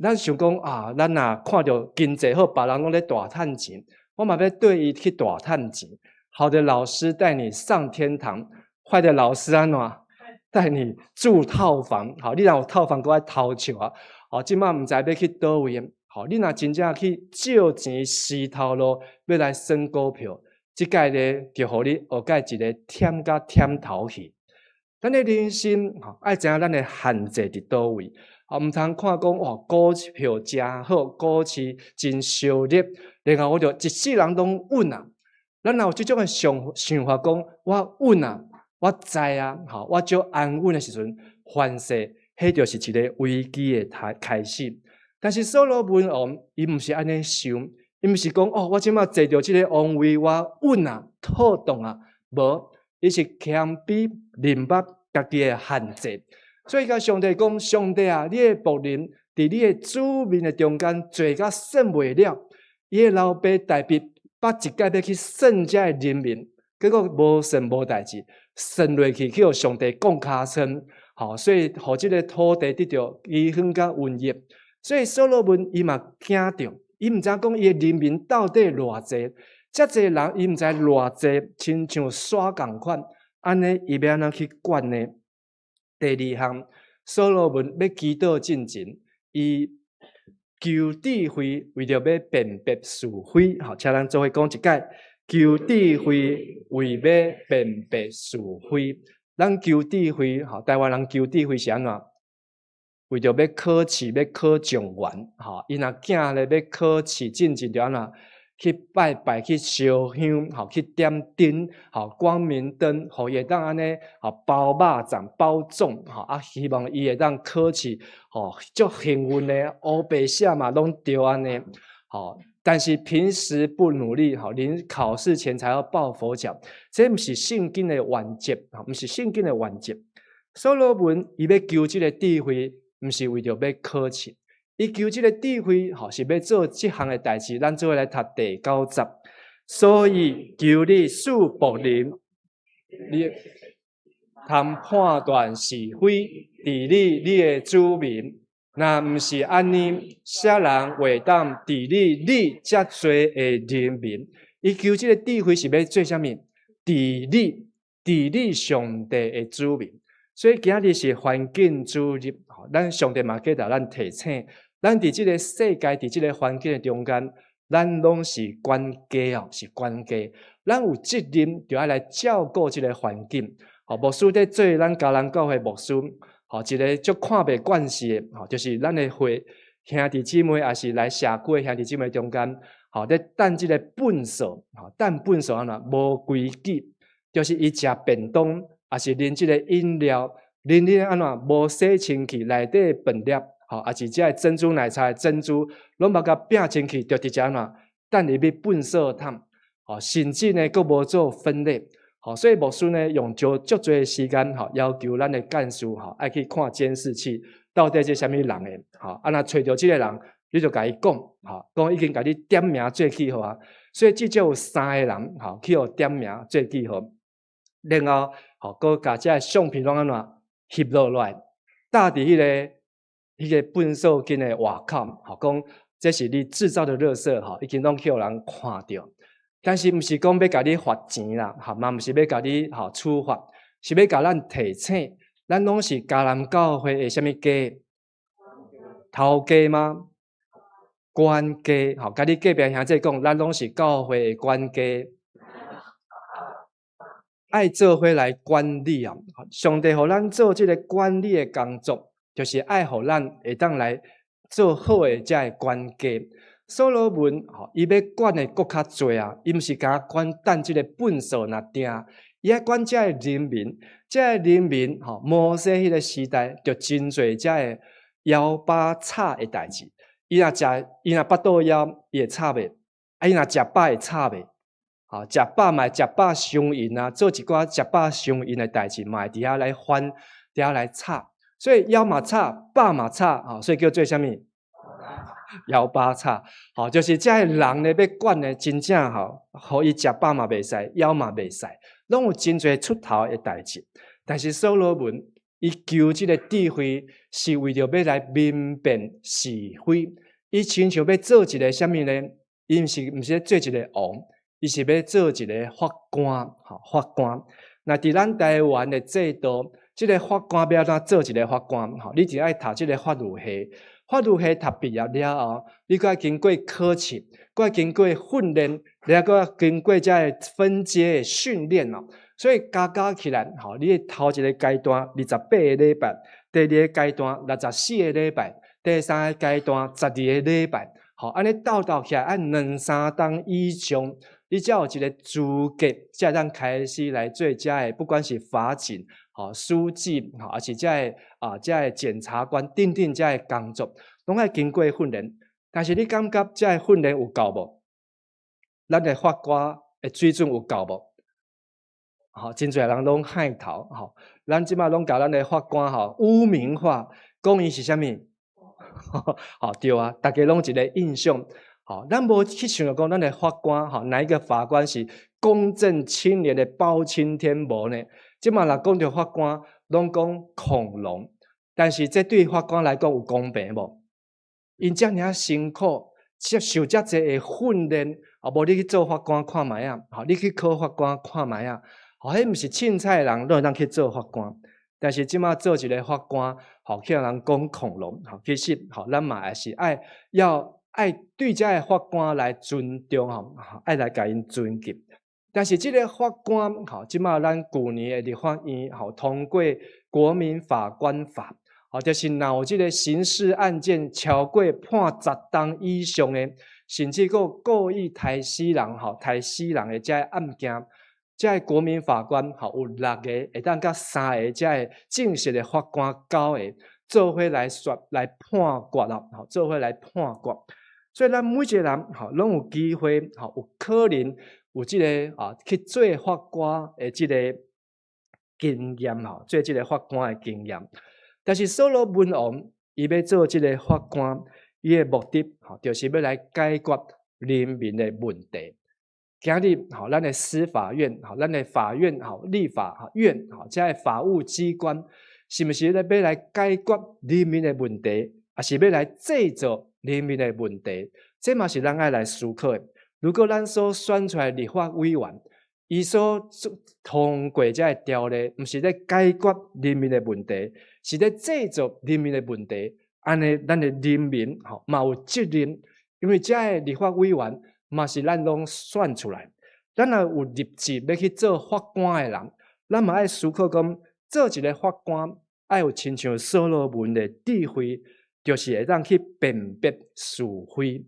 S7: 咱想講啊，咱若看著經濟好，別人攏咧大趁錢，我嘛欲綴伊去大趁錢。好的老師帶你上天堂，壞的老師按怎帶你住套房？好，你若有套房，閣愛偷笑啊！好，這擺毋知欲去佗位。好，你若真正去借錢死頭路，欲來算股票，這擺咧就予你學改一個忝甲忝頭去。咱的人生，吼，愛知影咱的限制佇佗位。啊，毋通看講哇，股票誠好，股市真燒熱，然後我就一世人攏穩啊。咱若有這種的想想法，講我穩啊，我知啊，吼，我足安穩的時陣，凡勢，彼就是一个危機的開開始。但是所羅門王伊毋是按呢想，伊毋是講哦，我這擺坐著這个王位，我穩啊，妥當啊，無，伊是謙卑明白家己的限制。所以共上帝講，上帝啊，你的僕人佇你的子民的中間濟甲算袂了，伊的老爸大衛捌一擺欲去算這个人民，結果無算無代誌，算落去去予上帝摃尻川，吼，所以予這个土地得著饑荒佮瘟疫。所以所羅門伊嘛驚著，伊毋知影講伊的人民到底偌濟，遮濟人伊毋知偌濟，親像沙仝款，按呢伊欲按怎去管呢？第二項，所羅門欲祈禱進前，伊求智慧，為著欲辨別是非。好，請咱做伙講一擺，求智慧為欲辨別是非。咱求智慧，吼，台灣人求智慧是按怎？為著欲考試，欲考狀元，吼，伊若囝咧欲考試進前就按怎？去拜拜，去燒香，吼，去點燈，吼，光明燈，予伊會當按呢，吼，包肉粽、包粽，吼，啊，希望伊會當考試，吼，足幸運的，烏白寫嘛攏對按呢，吼。但是平時不努力，吼，臨考試前才要抱佛腳，這毋是聖經的原則，吼，毋是聖經的原則。所羅門伊欲求這个智慧，毋是為著欲考試。伊求這个智慧，吼，是欲做這項的代誌。咱做伙來讀第九節。所以求你賜僕人，你通判斷是非，治理你的子民。若毋是按呢，啥人會當治理你遮濟的人民？伊求這个智慧是欲做啥物？治理，治理上帝的子民。所以今日是環境主日，咱上帝嘛繼續咱提醒，咱佇這个世界，佇這个環境的中間，咱攏是管家哦，是管家。咱有責任，就愛來照顧這个環境。吼，牧師佇做咱迦南教會牧師，吼，一个足看袂慣勢的，吼，就是咱的會兄弟姊妹，抑是來社區的兄弟姊妹中間，吼，咧擲這个糞掃，吼，擲糞掃按怎無規矩，就是伊食便當，抑是啉這个飲料，啉啉按怎無洗清氣內底飯粒，吼，抑是這个珍珠奶茶的珍珠，攏無共拚清氣，就直接按怎擲入去糞掃桶，吼，甚至呢，閣無做分類，吼，所以牧師呢用足足濟時間，吼，要求咱的幹事，吼，愛去看監視器，到底這啥物人的，吼，啊，若揣著這个人，你就共伊講，吼，講已經共你點名做記號啊，所以至少有三个人，吼，去予點名做記號，然後，吼，閣共這个相片攏按怎翕落來，貼佇彼个糞掃間的外口，吼，講這是你製造的垃圾，吼，已經攏去予人看著。但是毋是講欲共你罰錢啦，吼，嘛毋是欲共你吼處罰，是欲共咱提醒，咱攏是迦南教會的啥物家？頭家嗎？管家，吼，共你隔壁兄弟講，咱攏是教會的管家。愛做伙來管理啊！上帝予咱做這个管理的工作，就是愛予咱會當來做好的這个管家。所羅門吼，伊欲管的閣較濟啊！伊毋是干焦管擲這个糞掃爾定，伊愛管這个人民，這个人民吼，摩西彼个時代就真濟這个枵飽吵的代誌。伊若食，伊若腹肚枵，伊會吵袂？啊，伊若食飽會吵袂？吼，食飽嘛食飽傷閒啊，做一寡食飽傷閒的代誌，嘛會佇遐來翻，佇遐來吵。所以枵嘛吵，飽嘛吵，吼，所以叫做啥物？枵飽吵，吼，就是這个人呢，欲管呢，真正吼，予伊食飽嘛袂使，枵嘛袂使，攏有真濟出頭的代誌。但是所羅門伊求這个智慧，是為著欲來明辨是非。伊親像欲做一个啥物呢？伊毋是咧做一个王，伊是欲做一个法官，吼，法官。若佇咱台灣的制度，這个法官欲按怎做一个法官？吼，你就愛讀這个法律系，法律系讀畢業了後，你閣愛經過考試，閣愛經過訓練，然後閣愛經過這个分階的訓練哦。所以加加起來，吼，你的頭一个階段28個禮拜，第二个階段64個禮拜，第三个階段12個禮拜，吼，按呢鬥鬥起來愛兩三冬以上，你才有一个資格，才會當開始來做這个，不管是法警、吼書記、吼，抑是這个檢察官等等這个工作，攏愛經過訓練。但是你感覺這个訓練有夠無？咱的法官的水準有夠無？吼，真濟人攏害頭，吼，咱這馬攏共咱的法官吼污名化，講伊是啥物？吼，對啊，逐家攏一个印象，吼，咱無去想著講咱的法官，吼，哪一個法官是公正清廉的包青天無呢？這馬若講著法官，攏講恐龍，但是這對法官來講有公平無？𪜶遮爾仔辛苦，接受遮濟的訓練，啊，無你去做法官看覓仔，吼，你去考法官看覓仔，吼，彼毋是凊彩的人攏會當去做法官。但是這馬做一个法官，吼，去予人講恐龍，吼，其實吼，咱嘛也是愛要愛對這个法官來尊重，吼，愛來共𪜶尊敬。但是這个法官，吼，這馬咱舊年的立法院，吼，通過國民法官法，吼，就是若有這个刑事案件超過判10冬以上的，甚至閣故意刣死人，吼，刣死人的這个案件，這个國民法官，吼，有六个會當佮三个這个正式的法官九個做伙來選來判決咯，吼，做伙來判決。所以咱每一個人，吼，攏有機會，吼，有可能有這个啊去做法官的這个經驗，吼，做這个法官的經驗。但是所羅門王伊欲做這个法官，伊的目的，吼，就是欲來解決人民的問題。今日，吼，咱的司法院，吼，咱的法院，吼，立法院，吼，這个法務機關，是毋是咧欲來解決人民的問題，抑是欲來製造人民的問題？這嘛是咱愛來思考的。如果咱所選出來的立法委員，伊所通過這个條例，毋是咧解決人民的問題，是咧製造人民的問題，按呢，咱的人民吼嘛有責任，因為這个立法委員嘛是咱攏選出來，咱若有立志欲去做法官的人，咱嘛愛思考講，做一个法官愛有親像所羅門的智慧，就是會當去辨別是非。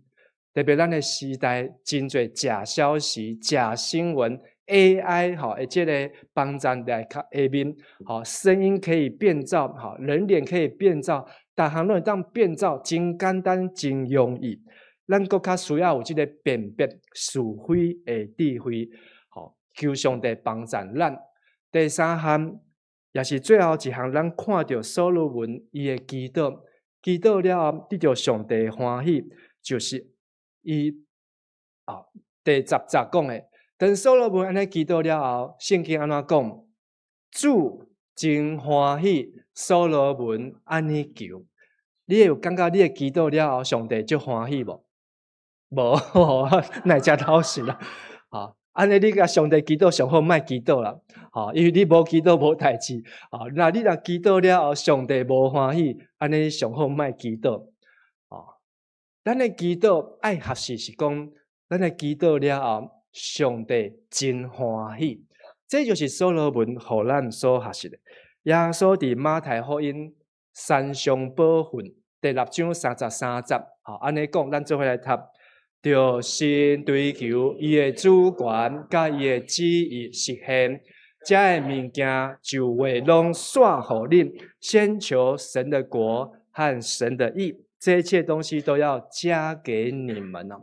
S7: 特別咱的時代真濟假消息、假新聞、AI 吼，的這个幫助來較下面，吼，聲音可以變造，吼，人臉可以變造，逐項攏會當變造，真簡單，真容易。咱閣較需要有這个辨別是非的智慧，吼，求上帝幫助咱。第三項，也是最後一項，咱看著所羅門伊的祈禱，祈禱了後得著上帝歡喜，就是伊啊第10節講的。當所羅門按呢祈禱了後，聖經按怎講？主真歡喜所羅門按呢求。你會有感覺你的祈禱了後，上帝足歡喜無？無，哪會遮老實啦？吼，按呢你共上帝祈禱上好莫祈禱啦，吼，因為你無祈禱無代誌，吼，若你若祈禱了後，上帝無歡喜，按呢上好莫祈禱，吼，咱的祈禱愛學習是講，咱的祈禱了後，上帝真歡喜，這就是所羅門予咱所學習的。耶穌佇馬太福音山上寶訓第六章33節，吼，按呢講，咱做伙來讀。著先追求伊的主權，佮伊的旨意實現，這个物件就會攏煞予恁。先求神的國和神的義，這一切東西都要加給你們哦。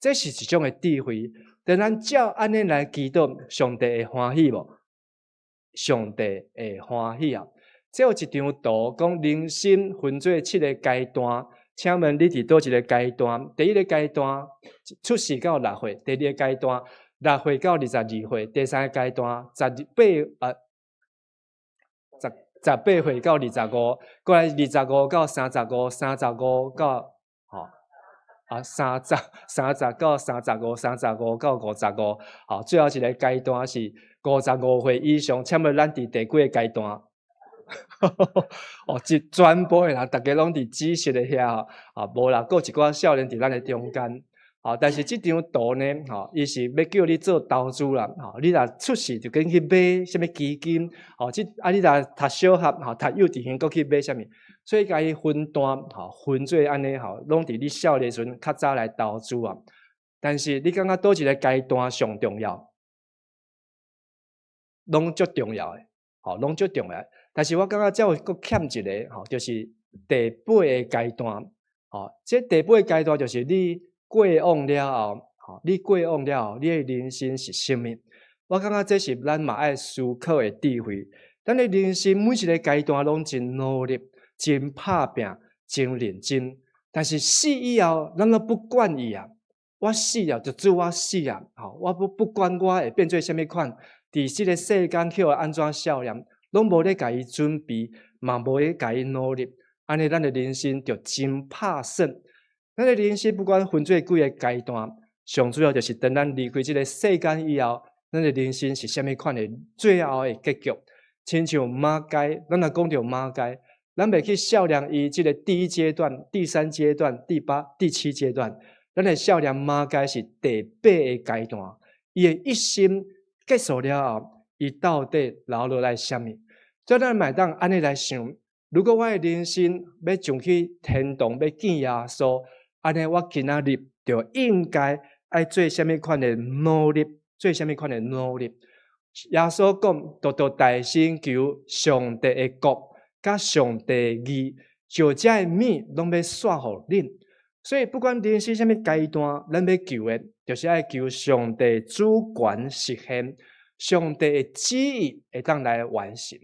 S7: 這是一種的智慧。當咱照按呢來祈禱，上帝會歡喜無？上帝會歡喜啊！這有一張圖，講人生分做七个階段。請問你佇佗一个階段？第一个階段出世到六歲，第二个階段六歲到22歲，第三个階段12啊十八歲到25，過來二十五到三十五，三十五到吼啊30到三十五，三十五到五十五，好，最後一个階段是55歲以上。請問咱佇第幾个階段？哦，這全部的人，逐家攏佇紫色的遐，啊，無啦，閣有一寡少年佇咱的中間。啊，但是這張圖呢，吼，伊是欲叫你做投資啦，吼，你若出世就緊去買啥物基金，吼，這啊你若讀小學，吼，讀幼稚園，閣去買啥物，所以共伊分段，吼，分做按呢，吼，攏佇你少年時陣較早來投資啊。但是你感覺佗一个階段上重要？攏足重要的，吼，攏足重要。但是我感覺這有閣欠一个，吼，就是第八个階段，吼，這第八个階段就是你過往了後，吼，你過往了後，你的人生是啥物？我感覺這是咱嘛愛思考的智慧。咱的人生每一个階段攏真努力、真拍拚、真認真，但是死以後，咱攏不管伊啊。我死了就做我死啊，吼，我不管我會變做啥物款，佇這个世間去予按怎數念，攏無咧共伊準備，嘛無咧共伊努力，按呢咱的人生就真拍算。咱的人生不管分做幾个階段，上主要就是當咱離開這个世間以後，咱的人生是啥物款的最後的結局。親像馬偕，咱若講著馬偕，咱袂去數量伊這个第一階段、第三階段、第八、第七階段，咱會數量馬偕是第八个階段，伊的一生結束了後，伊到底留落來啥物？所以咱嘛會當按呢來想：如果我的人生欲上去天堂，欲見耶穌，按呢我今仔日就應該愛做啥物款的努力，做啥物款的努力。耶穌講：獨獨大先求上帝的國，佮上帝的義，就這个物攏欲煞予恁。所以不管人生啥物階段，咱欲求的，就是愛求上帝主權實現，上帝的旨意會當來完成。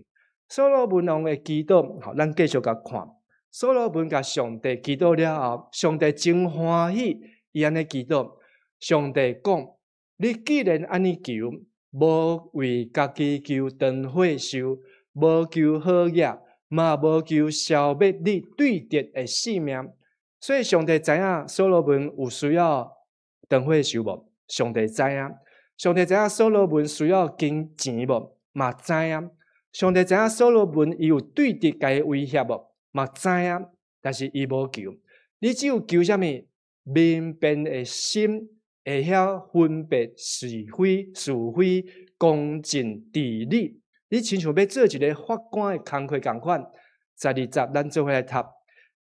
S7: 所羅門王的祈禱，吼，咱繼續共看。所羅門共上帝祈禱了後，上帝真歡喜，伊按呢祈禱。上帝講：你既然按呢求，無為家己求長歲壽，無求好額，嘛無求消滅你對敵的性命。所以上帝知影所羅門有需要長歲壽無？上帝知影。上帝知影所羅門需要金錢無？嘛知影。上帝知影所羅門伊有對敵共伊威脅無？嘛知影，但是伊無求。你只有求啥物？明辨的心，會曉分別是非、是非、公正、治理。你親像欲做一个法官的工課仝款。12節，咱做伙來讀。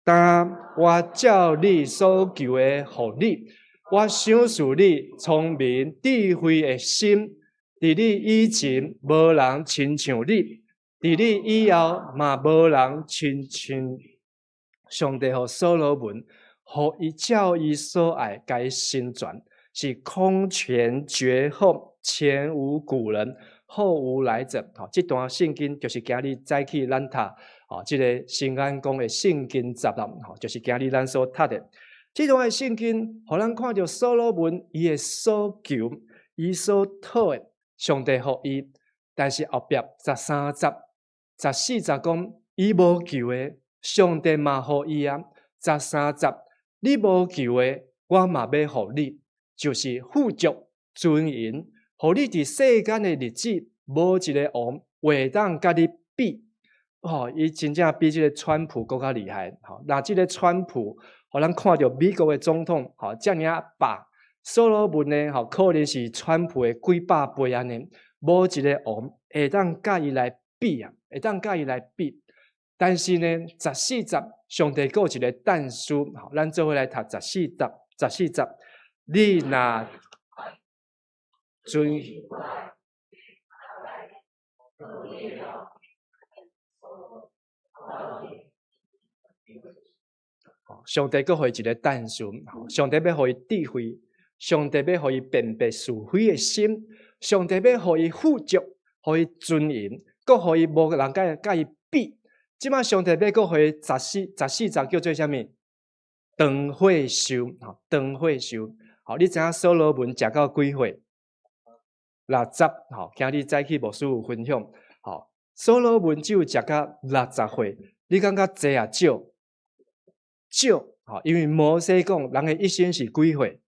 S7: 但我照你所求的予你，我賞賜你聰明智慧的心。佇你以前無人親像你，佇你以後嘛無人親像。上帝予所羅門，予伊照伊所愛，共伊成全，是空前絕後，前無古人，後無來者。吼，這段聖經就是今日早起咱讀，吼，這个新安宮的聖經集啦，吼，就是今日咱所讀的。這段的聖經，予咱看著所羅門伊的所求，伊所討的，上帝予伊，但是後壁13節、14節講，伊無求的，上帝嘛予伊啊。13節，你無求的，我嘛欲予你，就是富足尊榮，予你佇世間的日子，無一个王會當佮你比。吼，伊真正比這个川普閣較厲害。吼，若這个川普，予咱看著美國的總統，吼，遮爾仔霸。所羅門呢，吼，可能是川普的幾百倍按呢，無一个王會當佮伊來比啊，會當佮伊來比。但是呢，十四節上帝閣有一个但書，吼，咱做伙來讀十四節，十四節，你若遵。上帝閣予伊一个但書，上帝欲予伊智慧，上帝欲予伊辨別是非的心，上帝欲予伊富足，予伊尊榮，閣予伊無人共伊比。這擺上帝欲閣予伊十四十叫做啥物？長歲壽，吼，長歲壽。吼，你知影所羅門食到幾歲？60，吼，今日早起牧師有分享，吼，所羅門只有食到60歲，你感覺濟抑少？少，吼，因為摩西講，人的一生是幾歲？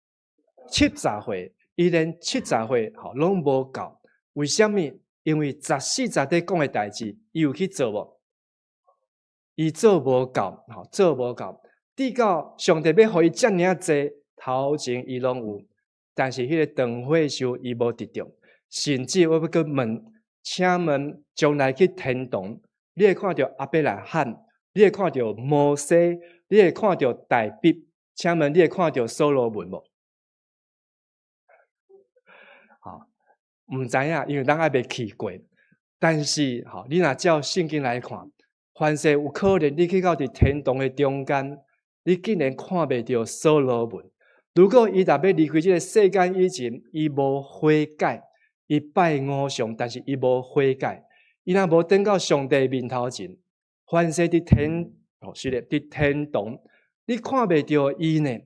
S7: 七十歲，伊連七十歲，吼，攏無夠。為啥物？因為十四節咧講的代誌，伊有去做無？伊做無夠，吼，做無夠。直到上帝欲予伊遮爾濟，頭前伊攏有，但是彼个長歲壽伊無得著。甚至我欲閣問，請問將來去天堂，你會看著亞伯拉罕，你會看著摩西，你會看著大衛，請問你會看著所羅門無？吼，毋知影，因為咱還未去過。但是，吼，你若照聖經來看，凡是有可能，你去到佇天堂的中間，你竟然看袂著所羅門。如果伊若欲離開這个世間以前，伊無悔改，伊拜偶像，但是伊無悔改，伊若無轉到上帝面頭前，凡是佇天，哦，是咧，佇天堂，你看袂著伊呢？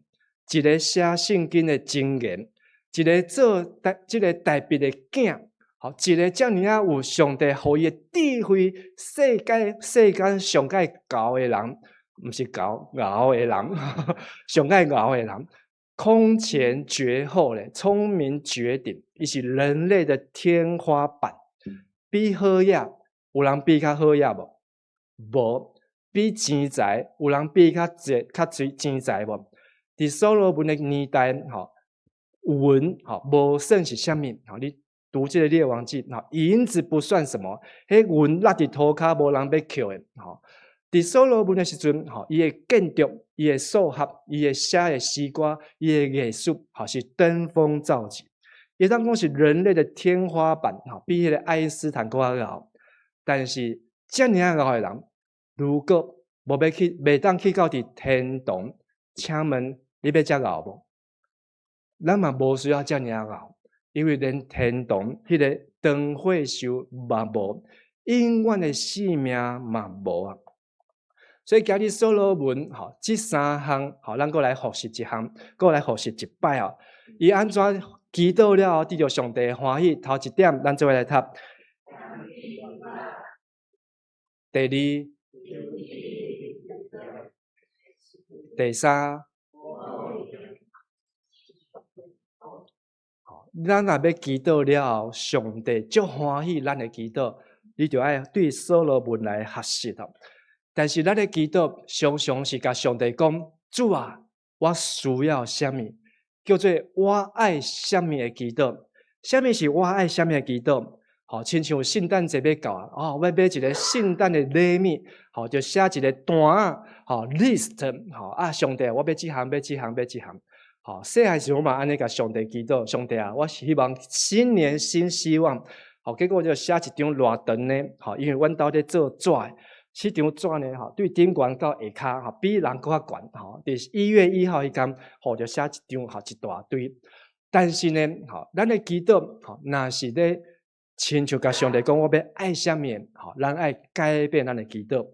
S7: 一个寫聖經的箴言，一个做大，這个大衛的囝，吼，一个遮爾仔有上帝予伊的智慧，世界世間上蓋𠢕的人，毋是𠢕，𠢕的人，上蓋𠢕的人，空前絕後咧，聰明絕頂，伊是人類的天花板。比好額，有人比較好額無？無。比錢財，有人比較濟較濟錢財無？佇所羅門的年代，吼，銀吼無算是啥物？吼，你讀這个列王紀，吼，銀子不算什麼，彼銀落佇塗跤，無人欲抾的，吼。佇所羅門的時陣，吼，伊的建築、伊的數學、伊的寫的詩歌、伊的藝術，吼，是登峰造極。會當講是人類的天花板，吼，比彼个愛因斯坦閣較𠢕。但是遮爾仔𠢕的人，如果無欲去，袂當去到佇天堂，請問你欲遮𠢕無？咱嘛無需要遮爾𠢕，因為連天堂彼个長歲壽嘛無，永遠的性命嘛無啊。所以今日所羅門吼，這三項吼，咱閣來複習一項，閣來複習一擺哦。伊按怎祈禱了後，得著上帝歡喜？頭一點，咱做伙來讀。第二，第三，咱若欲祈禱了後，上帝足歡喜咱的祈禱，你就愛對所羅門來學習哦。但是咱的祈禱常常是共上帝講：主啊，我需要啥物？叫做我愛啥物的祈禱。啥物是我愛啥物的祈禱？吼，親像聖誕節欲到啊，哦，欲買一个聖誕的禮物，吼，就寫一个單仔，吼，list，吼，啊，上帝，我欲這項，欲這項，欲這項。吼，細漢時我嘛按呢共上帝祈禱，上帝啊，我希望新年新希望，吼，結果就寫一張偌長呢，吼，因為阮兜咧做紙，這張紙呢，吼，對頂懸到下跤，吼，比人閣較懸，吼，佇1月1號彼工，吼，就寫一張，吼，一大堆。但是呢，吼，咱的祈禱，吼，若是咧親像共上帝講，我欲愛啥物，吼，咱愛改變咱的祈禱。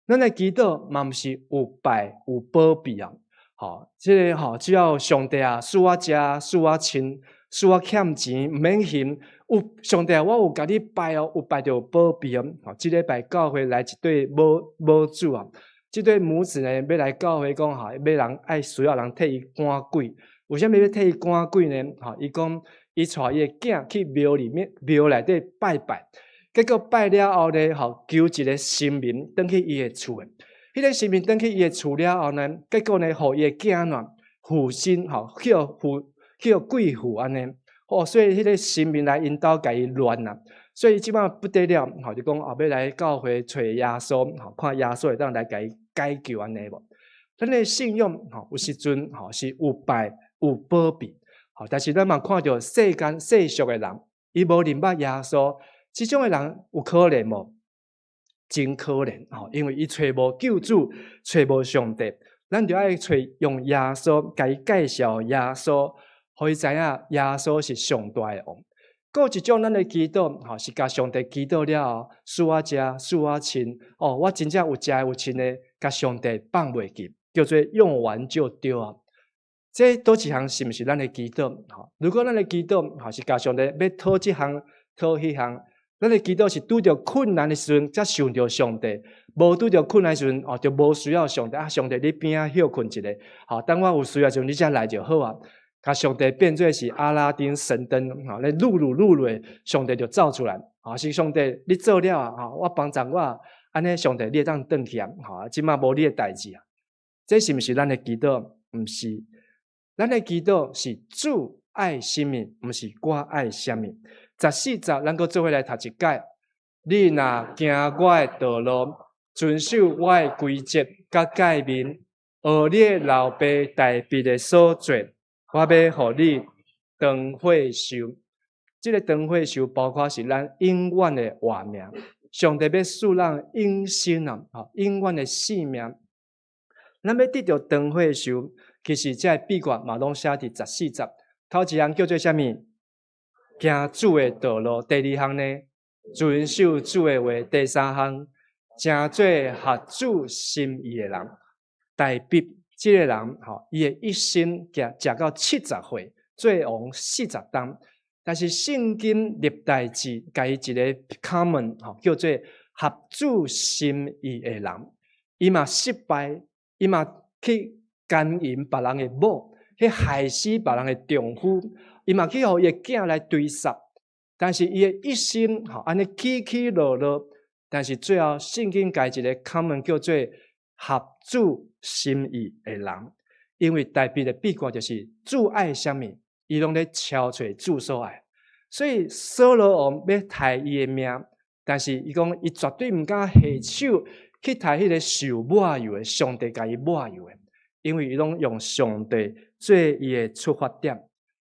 S7: 咱的祈禱嘛毋是有拜有保庇啊，吼，這个吼，只要上帝啊，賜我食，賜我穿，賜我欠錢，毋免還。有上帝啊，我有共你拜哦，有拜就有保庇哦。吼，這禮拜教會來一對母母子啊，這對母子呢，欲來教會講吼，欲人愛需要人替伊趕鬼。為啥物欲替伊趕鬼呢？吼，伊講伊帶伊的囝去廟裡面廟內底拜拜，結果拜了後呢，吼，求一个神明轉去伊的厝的。彼个神明轉去伊的厝了後呢，結果呢，予伊的囝呢附身，吼，去予附去予鬼附按呢。哦，所以彼个神明來𪜶兜共伊亂啊，所以這擺不得了，吼，就講後欲來教會揣耶穌，吼，看耶穌會當來共伊解救按呢無？咱的信仰，吼，有時陣吼是有拜有保庇，吼，但是咱嘛看著世間世俗的人，伊無認捌耶穌，這種的人有可憐無？真可憐，吼，因為伊揣無救主，揣無上帝，咱就愛揣用耶穌，共伊介紹耶穌。予伊知影耶穌是上大的王。閣有一種咱的祈禱，吼，是共上帝祈禱了後，賜我食，賜我穿，哦，我真正有食有穿的，共上帝放袂記，叫做用完就丟啊。這佗一項是毋是咱的祈禱？吼，如果咱的祈禱，吼，是共上帝欲討這項、討彼項，咱的祈禱是拄著困難的時陣才想著上帝，無拄著困難的時陣，哦，就無需要上帝啊！上帝你邊仔歇睏一下，吼，等我有需要時陣你才來就好啊。共上帝變做是阿拉丁神燈，吼，咧擼擼擼落，上帝就走出來。吼，是上帝你做了啊，吼，我幫助我，按呢上帝你會當轉去啊，吼，這馬無你的代誌啊。這是毋是咱的祈禱？毋是，咱的祈禱是主愛啥物，毋是我愛啥物。14節，咱閣做伙來讀一擺。你若行我的道路，遵守我的規則佮誡命，學你的老爸大衛的所做，我欲予你長歲壽。這个長歲壽包括是咱永遠的活命。上帝欲賜咱永生啊，永遠的生命。咱欲得著長歲壽，其實這个秘訣嘛攏寫佇十四節。頭一項叫做啥物？行主的道路。第二項呢，遵守主的話。第三項，成做合主心意的人。大衛這个人，吼，伊的一生行食到70歲，做王40冬。但是聖經歷代志共伊一个 comment，吼，叫做合主心意的人。伊嘛失敗，伊嘛去姦淫別人的某，去害死別人的丈夫，伊嘛去予伊的囝來追殺。但是伊的一生，吼，按呢起起落落。但是最後聖經共伊一个 comment 叫做合主心意的人，因為大衛的秘訣就是主愛啥物，伊攏咧敲揣主所愛。所以掃羅王欲刣伊的命，但是伊講伊絕對毋敢下手去刣彼个受抹油的，上帝共伊抹油的，因為伊攏用上帝做伊的出發點。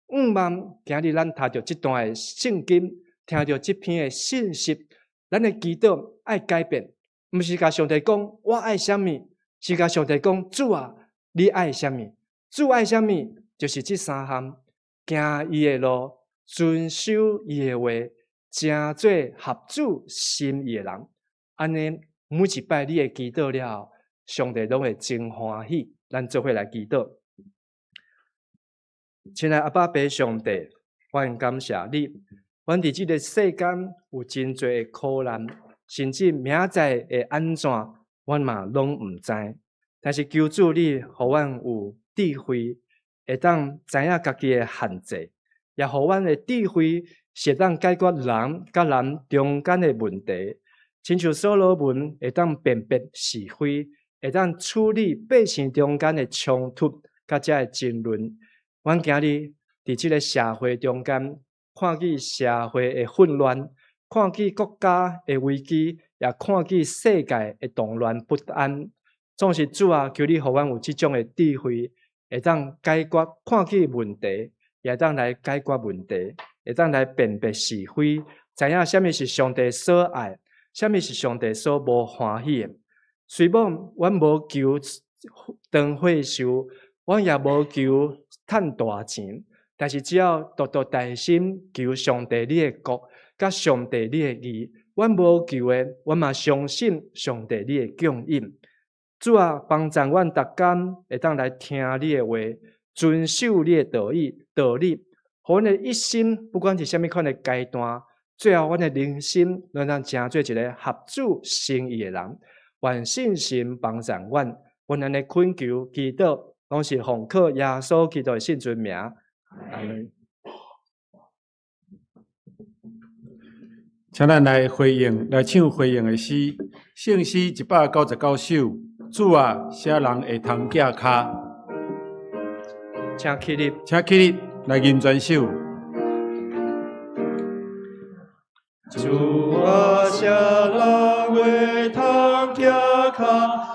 S7: 向望今日咱讀著這段的聖經，聽著這篇的信息，咱的祈禱愛改變，毋是共上帝講我愛啥物，是共上帝講主啊，你愛啥物？主愛啥物？就是這三項：行伊的路，遵守伊的話，成做合主心意的人。按呢，每一擺你的祈禱了後，上帝攏會真歡喜。咱做伙來祈禱。親愛阿爸父上帝，我很感謝你。阮佇這个世間有真濟的苦難，甚至明仔載會按怎，阮嘛攏毋知。但是求主你，予阮有智慧，會當知影家己的限制，也予阮的智慧是會當解決人佮人中間的問題。親像所羅門會當辨別是非，會當處理百姓中間的衝突，佮這个爭論。阮今日佇這个社會中間，看見社會的混亂，看見國家的危機，也看見世界的動亂不安。總是主啊，求你予阮有這種的智慧，會當解決看見問題，也會當來解決問題，會當來辨別是非，知影啥物是上帝所愛，啥物是上帝所無歡喜的。雖罔阮無求長歲壽，阮也無求趁大錢，但是只要獨獨大心求上帝你的國，佮上帝你的義，阮無求的，阮嘛相信上帝你的供應。主啊，幫助阮逐工會當來聽你的話，遵守你的道理，道理，予阮的一生，不管是啥物款的階段，最後阮的人生，攏當成做一个合主心意的人。願聖神幫助阮，阮按呢懇求祈禱，攏是奉靠耶穌基督的聖尊名。阿們。
S5: 請咱來回應，來唱回應的詩，聖詩199首。主啊，啥人會通寄跤？
S7: 請起立，
S5: 請起立，來吟全首。
S3: 主啊，啥人會通徛跤，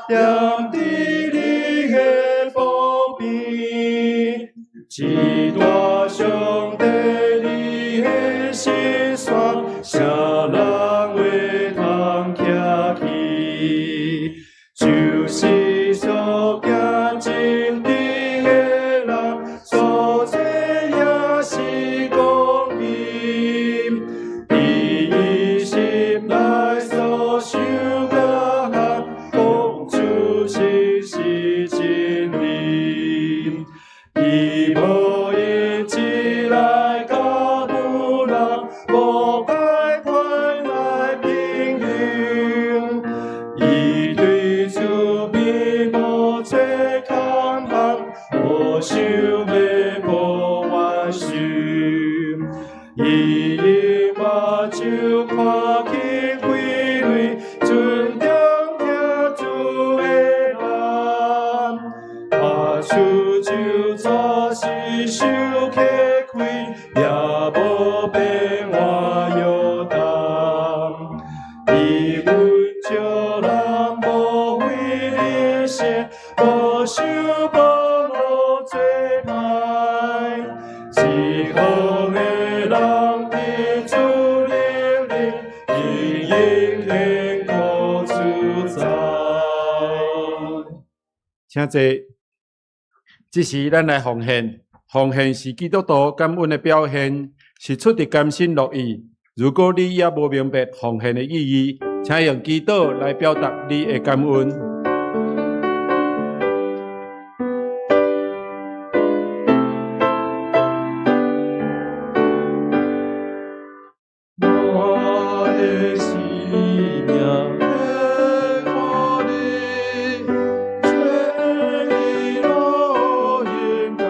S3: 踮佇你的寶邊？至大上帝，你的聖山，啥人會通徛去？就是所行正直的人，所做耶受，伊用目睭看见匪类，尊重疼主的人，拍出咒诅是受克亏，也無變換約擔。伊阮石人無費力氣，無想無路做歹，是好的人佇主靈裡，永永堅固自在。
S5: 請坐。這時，咱來奉獻。奉獻是基督徒感恩的表現，是出自甘心樂意。如果你猶無明白奉獻的意義，請用祈禱來表達你的感恩。
S3: 我的生命献予你，千里路行到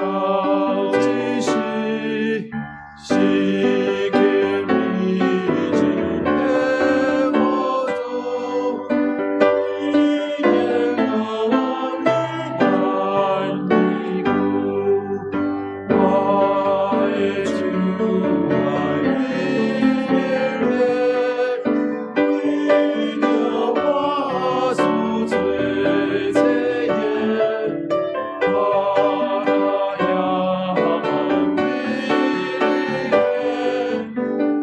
S3: 這時，時間已經的我走，你言我難以估，我的主愛你為著我受罪這業，我那樣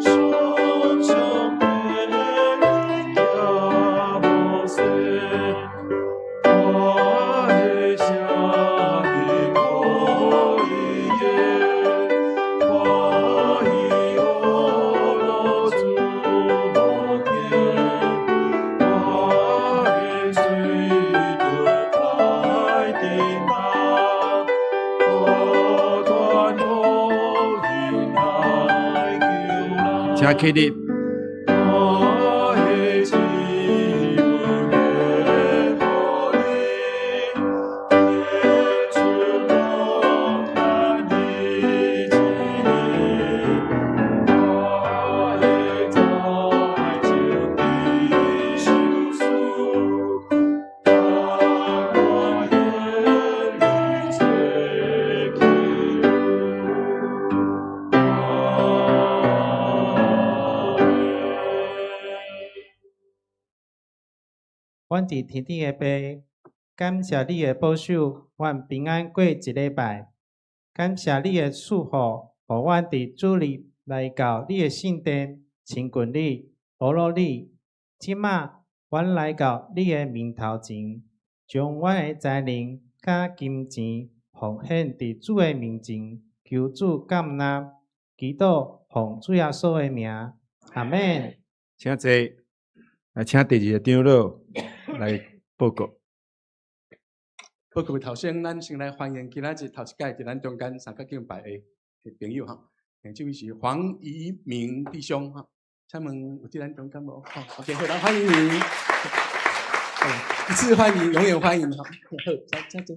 S3: 雙雙的行無說，我的聲音可以耶，歡喜樂主無見，我的水盾在頂大，不斷可以來救人。
S5: 請起立。
S3: 我的生命獻予你，天主我難以記。我的災情的受苦，當我眼裡追求。阿們。
S8: 阮佇天頂的父，感謝你的保守，阮平安過一禮拜。感謝你的賜福，予阮佇主日來到你的聖殿，親近你，學樂你。這馬，阮來到你的面頭前，將阮的才能佮金錢奉獻佇主的面前，求主感納，祈禱奉主耶穌的名，阿們。
S5: 請坐。來，請第二個長老來報告。
S9: 報告頭先，咱先來歡迎今仔日頭一擺佇咱中間三角敬拜的朋友哈。這位是黃怡明弟兄哈，請問有佇咱中間無？好，OK，好，來歡迎你。一次歡迎，永遠歡迎哈。好，請坐。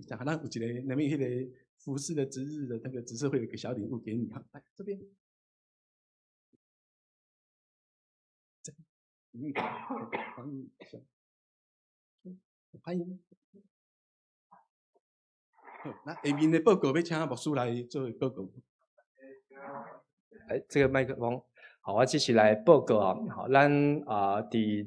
S9: 咱有一個那邊彼個服侍的值日的那個執事會有一個小禮物給你哈，來這邊。嗯，歡迎，歡迎。好，那下面的報告欲請牧師來做報告。
S7: 哎，這個麥克風，好，我這是來報告啊。好，咱啊，佇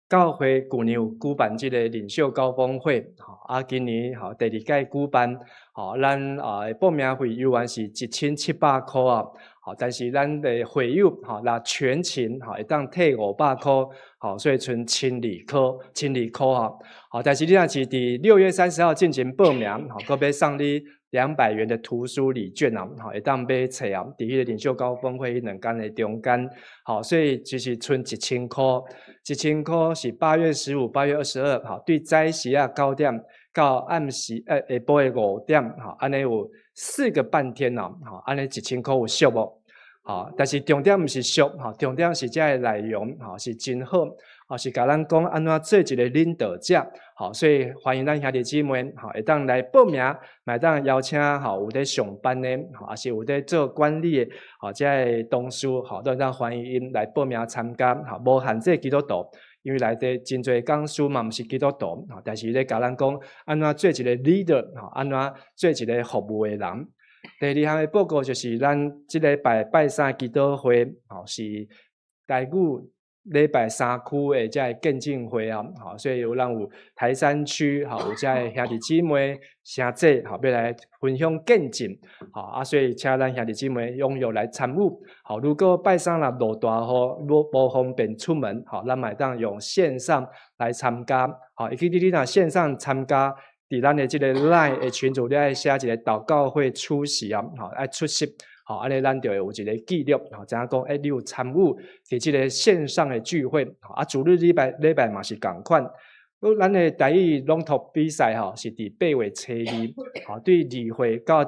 S7: 教會舊年有舉辦這個領袖高峰會，好，啊，今年好第二屆舉辦，好，咱啊報名費猶原是1700箍啊。好，但是咱的會友，吼，若全勤，吼，會當退500箍，好，所以賰1200，1200箍哈。好，但是你若是佇6月30號進前報名，吼，閣欲送你200元的圖書禮券啊，吼，會當買冊啊，佇彼個領袖高峰會彼兩工的中間，好，所以就是賰1000箍，1000箍是8月15、8月22，吼，對早時啊9點到暗時下晡的5點，吼，按呢有四個半天啊，吼，按呢1000箍有俗無？吼，但是重點毋是俗，吼，重點是這个內容，吼，是真好，吼，是共咱講按怎做一个領導者，吼，所以歡迎咱兄弟姊妹，吼，會當來報名，嘛會當邀請，吼，有咧上班的，吼，抑是有咧做管理的，吼，這个同事，吼，都會當歡迎𪜶來報名參加，吼，無限制基督徒。因為內底真濟講師嘛，毋是基督徒，吼，但是咧共咱講按怎做一个 leader，吼，按怎做一个服務的人。第二項的報告就是咱這禮拜拜三祈禱會，吼，是台語禮拜三區的這個見證會啊，吼，所以有咱有台山區，吼，有這个兄弟姊妹、兄姊，吼，欲來分享見證，吼，啊，所以請咱兄弟姊妹踴躍來參與。好，如果拜三若落大雨，無方便出門，吼，咱嘛會當用線上來參加。吼，會記得你若線上參加，佇咱的這个 LINE 的群組，你愛寫一个禱告會出席啊，吼，愛出席，吼，按呢咱就會有一个記錄，吼，知影講，欸，你有參與佇這个線上的聚會，啊，主日禮拜禮拜嘛是仝款。咱的台語朗讀比賽吼，是佇8月初2，吼，對2歲到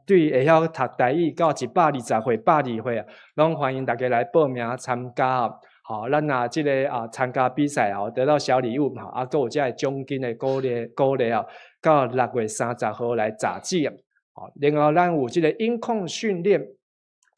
S7: 對會曉讀台語到120歲、120歲啊，攏歡迎大家來報名參加啊。吼，咱若這个啊參加比賽吼，得到小禮物，吼，啊，閣有這个獎金的鼓勵鼓勵啊，到6月30號來截止啊。吼，另外咱有這个音控訓練，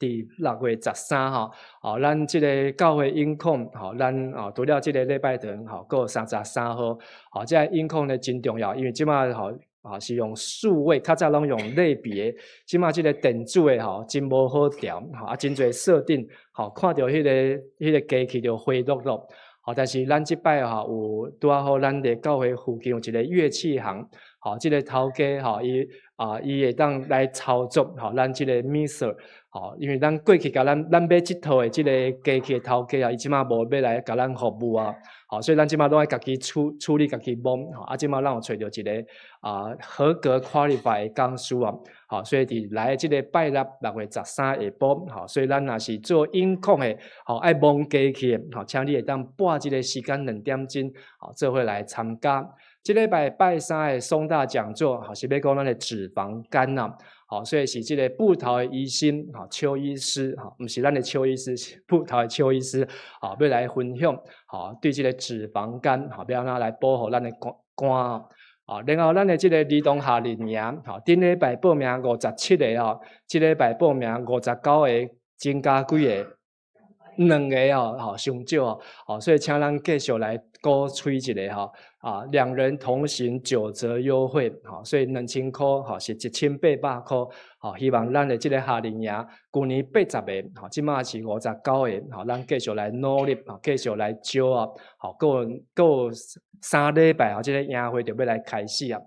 S7: 佇6月13號，吼，咱這个教會音控，吼，咱哦除了這个禮拜堂，吼，閣有33號，吼，這个音控呢真重要，因為這擺吼啊是用數位，較早攏用類別，這擺這个電子的吼真無好調，吼，啊真濟設定，吼，看著彼个機器就花落落，吼，但是咱這擺吼有拄仔好，咱的教會附近有一个樂器行，吼，這个頭家吼，伊啊伊會當來操作，吼，咱這个 mixer。吼，因為咱過去共咱咱買這套的這个機器的頭家啊，伊這擺無欲來共咱服務啊，吼，所以咱這擺攏愛家己處處理，家己摸，吼，啊，這擺咱有揣著一个啊合格 qualify 的講師啊，吼，所以佇來這个拜六6月13下晡，吼，所以咱若是做音控的，吼，愛摸機器的，吼，請你會當撥這个時間2點鐘，吼，做伙來參加。這禮拜拜三的松大講座，吼，是欲講咱的脂肪肝啊。吼，所以是這个部桃的醫生，吼，邱醫師，吼，毋是咱的邱醫師，是部桃的邱醫師，吼，欲來分享，吼，對這个脂肪肝，吼，欲按怎來保護咱的肝肝啊，然後咱的這个兒童夏令營，吼，頂禮拜報名57個吼，這禮拜報名59個，增加幾个？兩个哦，吼，傷少哦，吼，所以請咱繼續來鼓吹一下吼，啊，兩人同行9折優惠，吼，所以2000箍吼是1800箍，吼，希望咱的這个夏令營，舊年80個，吼，這擺是59個，吼，咱繼續來努力，吼，繼續來招啊，吼，閣有3禮拜吼，這个營會就欲來開始啊，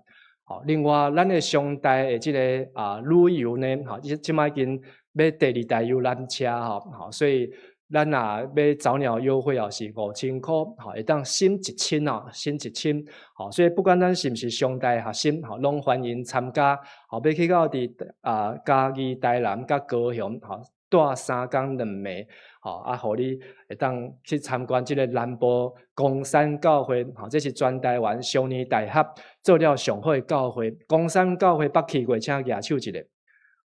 S7: 吼，另外咱的松大的這个啊旅遊呢，吼，這擺已經欲第二台遊覽車吼，吼，所以咱若欲早鳥優惠哦，是5000箍，吼，會當省一千哦，省一千，吼，所以不管咱是毋是松大學生，吼，攏歡迎參加，吼，欲去到佇啊嘉義、台南佮高雄，吼，蹛3工2暝，吼，啊，予你會當去參觀這个南部岡山教會，吼，這是全台灣松年大學做了上好的教會，岡山教會捌去過，請舉手一下。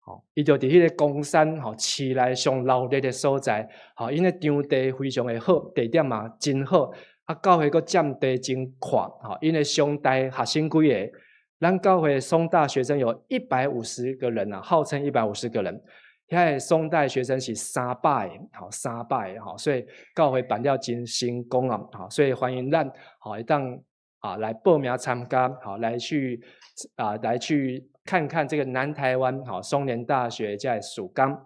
S7: 吼，伊就佇彼个岡山吼市內上鬧熱的所在，吼，𪜶的場地非常的好，地點嘛真好，啊，教會閣佔地真闊，吼，𪜶的松大學生幾个？咱教會松大學生有150個人啊，號稱一百五十個人，遐个松大學生是300个，吼，300個，吼，所以教會辦了真成功啊，吼，所以歡迎咱，吼，會當啊來報名參加，吼，來去看看這个南台灣吼松年大學這个事工。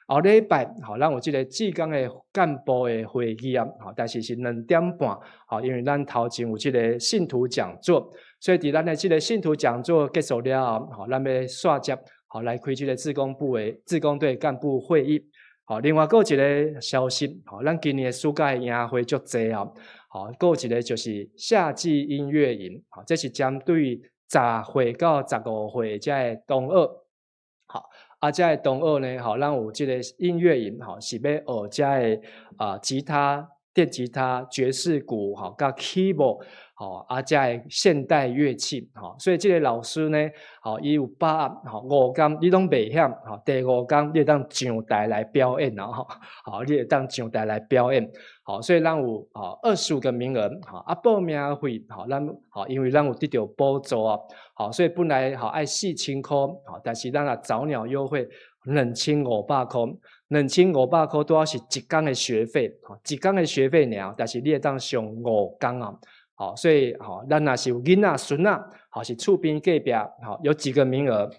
S7: 後禮拜吼，咱有這个志工的幹部的會議啊，吼，但是是2點半，吼，因為咱頭前有這个信徒講座，所以佇咱的這个信徒講座結束了後，吼，咱欲紲接，吼，來開這个志工部的志工隊幹部會議。吼，另外閣有一个消息，吼，咱今年的暑假營會足濟哦，吼，閣有一个就是夏季音樂營，吼，這是針對10歲到15歲這个同學，吼，啊，這个同學呢，吼，咱有這个音樂營，吼，是欲學這个啊吉他、電吉他、爵士鼓，吼，佮 keyboard，吼，吼，啊，遮的現代樂器，吼，所以這个老師呢，吼，伊有把握，吼，五工你攏袂曉，吼，第五工你會當上台來表演啊，吼，好，你會當上台來表演，好，所以咱有吼25個名額，吼，啊，報名費，吼，咱吼，因為咱有得著補助啊，好，所以本來吼愛4000箍，吼，但是咱若早鳥優惠2500箍，2500箍拄好是一工的學費，吼，一工的學費爾，但是你會當上五工啊。好，所以吼，咱若是有囡仔、孫仔，吼是厝邊隔壁，吼有幾個名額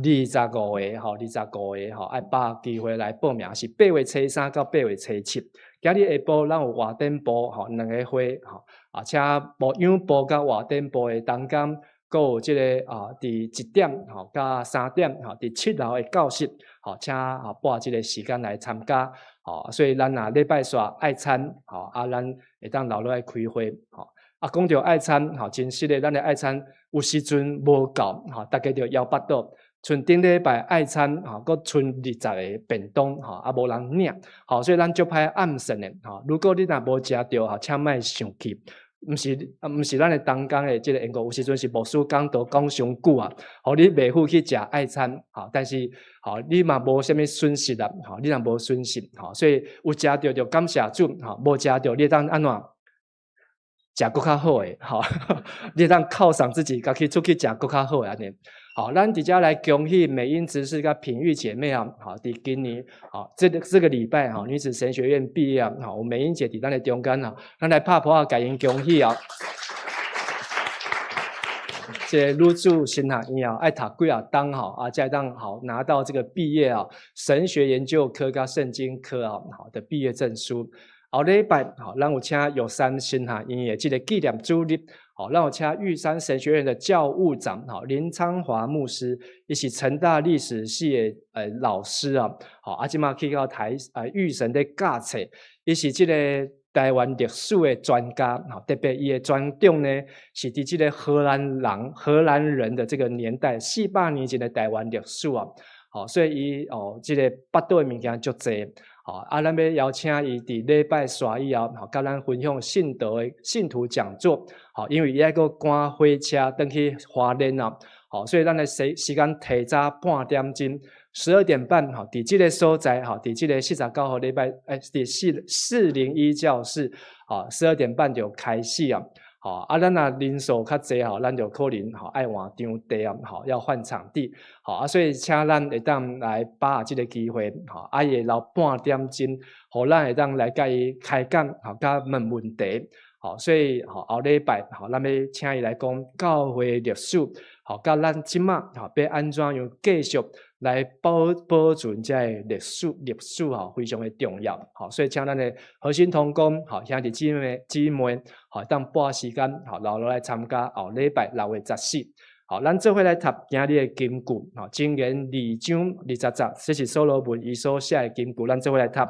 S7: ，25個，吼，25個，吼，愛把握機會來報名，是8月初3到8月初7。今日下晡咱有活動部，吼，兩個會，吼，啊，請牧養部佮活動部的同工，閣有這个啊，佇1點吼佮3點，吼，佇7樓的教室，吼，請啊撥這个時間來參加。吼，所以咱若禮拜四愛餐，吼，啊，咱會當留落來開會，吼。啊，講著愛餐，吼，真實的，咱的愛餐有時陣無夠，吼，大家就枵腹肚。賰頂禮拜愛餐，吼，閣賰20個便當，吼，啊，無人領，吼，所以咱足歹暗算的，吼。如果你若無食著，吼，請莫生氣。毋是，毋是咱的同工的這个緣故，有時陣是牧師講道講傷久啊，予你袂赴去食愛餐，吼，但是，吼，你嘛無啥物損失啦，吼，你若無損失，吼，所以有食著就感謝主，吼，無食著你會當按怎？食閣較好的，吼，你會當犒賞自己，家己出去食閣較好的按呢。好，咱佇遮來恭喜美英執事佮品玉姐妹啊，好，佇今年，好，這個禮拜哈，女子神學院畢業啊，好，美英姐佇咱的中間啊，咱來拍噗仔共𪜶恭喜啊。這个女子神學院啊，愛讀幾仔冬吼，啊，才會當好拿到這個畢業啊，神學研究科佮聖經科啊，好的畢業證書。後禮拜吼，咱有請玉山神學院的這个紀念主日，好，咱有請玉山神學院的教務長吼林昌華牧師，伊是成大歷史系的老師啊，好，啊，這馬去到台玉神咧教冊，伊是這个台灣歷史的專家，吼，特別伊的專長呢是佇這个荷蘭人的這個年代，400年前的台灣歷史啊，好，所以伊哦這个腹肚的物件足濟。好，啊，咱欲邀請伊佇禮拜紲以後，吼，佮咱分享信德的信徒講座。好，因為伊愛閣趕火車轉去花蓮啊，好，所以咱的時間提早半點鐘，12點半，吼，佇這个所在，吼，佇這个49號禮拜，佇401教室，好，12點半就開始啊。好，啊，咱若人數較濟吼，咱就可能吼愛換場地啊，吼要換場地，好啊，所以請咱會當來把握這个機會，吼，啊，伊會留半點鐘，予咱會當來佮伊開講，吼，佮問問題，好，所以吼後禮拜吼，咱欲請伊來講教會歷史，吼，佮咱這馬吼欲按怎樣繼續來保存這个歷史吼，非常的重要，好，所以請咱的核心同工，吼兄弟姊妹，吼當撥時間，吼留落來參加後禮拜6月14，好，咱做伙來讀今日的金句，吼，箴言2章20節，這是所羅門伊所寫的金句，咱做伙來讀。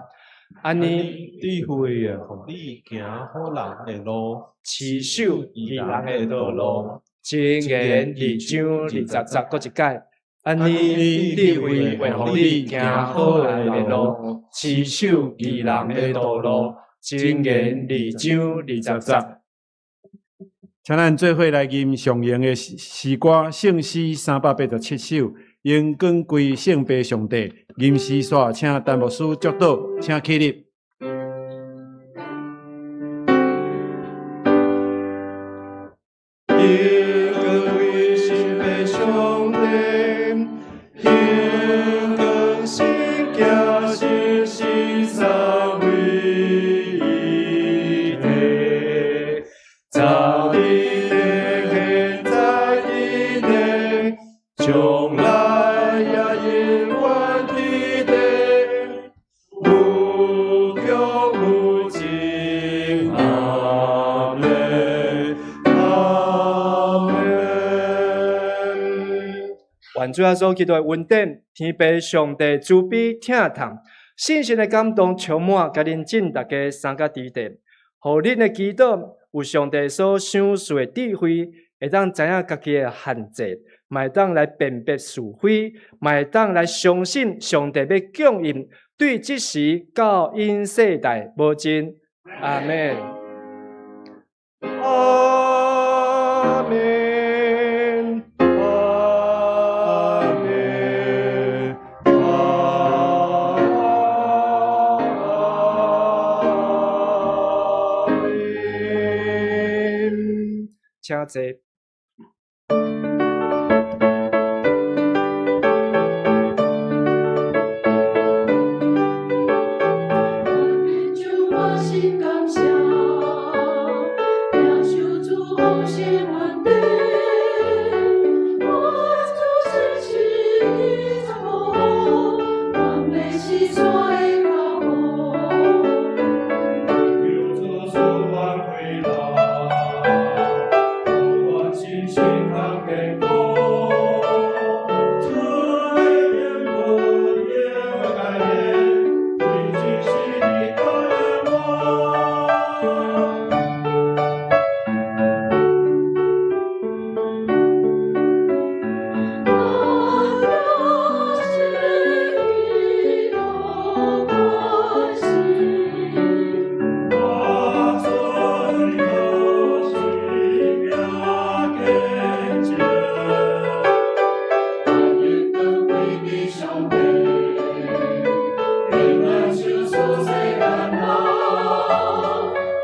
S7: 按呢，
S6: 智慧會予你行好人的路，
S7: 持守義人的道路。箴言2章20節，閣一擺。按呢，智慧會予你行好人的路，持守義人的道路。箴言2章20節。
S5: 請咱做伙來吟上榮的詩歌，聖詩387首，榮光歸聖父上帝。吟詩煞，請陳牧師祝禱，請起立。
S3: 榮光歸聖父上帝，榮光聖子聖神三位一體，早佇咧，現在佇咧，將來也永遠佇咧，無窮無盡。阿們，阿們。
S7: 願主耶穌基督的恩典，天父上帝慈悲疼痛，聖神的感動充滿，佮恁眾大家三甲佇地，予恁的祈禱有上帝所賞賜的智慧，會當知影家己的限制，嘛會當來辨別是非，嘛會當來相信上帝欲供應，對這時到永世代無盡。阿們。
S3: 阿阿們，阿們，阿們。
S7: 請坐。
S1: 主，我心感謝，領受主奉獻穩定，我主是慈的保護，完美是主的保護。
S3: 求主賜我快樂，予我信心較堅固。主的言語永不改變，你只是你教練我。
S1: 我若是你的關心，
S3: 我做你的心命堅強。
S1: 願願當歸的上帝，平安受處世間人。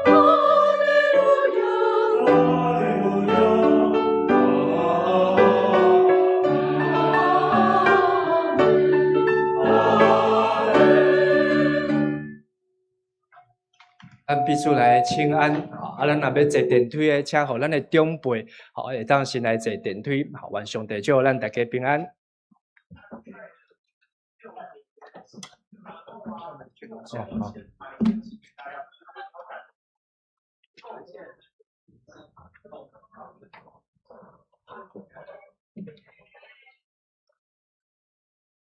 S1: 哈利路亞，
S3: 哈利路亞，
S1: 阿們，
S3: 阿們。
S7: 咱彼此來請安，啊，咱若欲坐電梯的，請予咱的長輩，吼，會當先來坐電梯，吼，願上帝祝福咱大家平安。哦，好。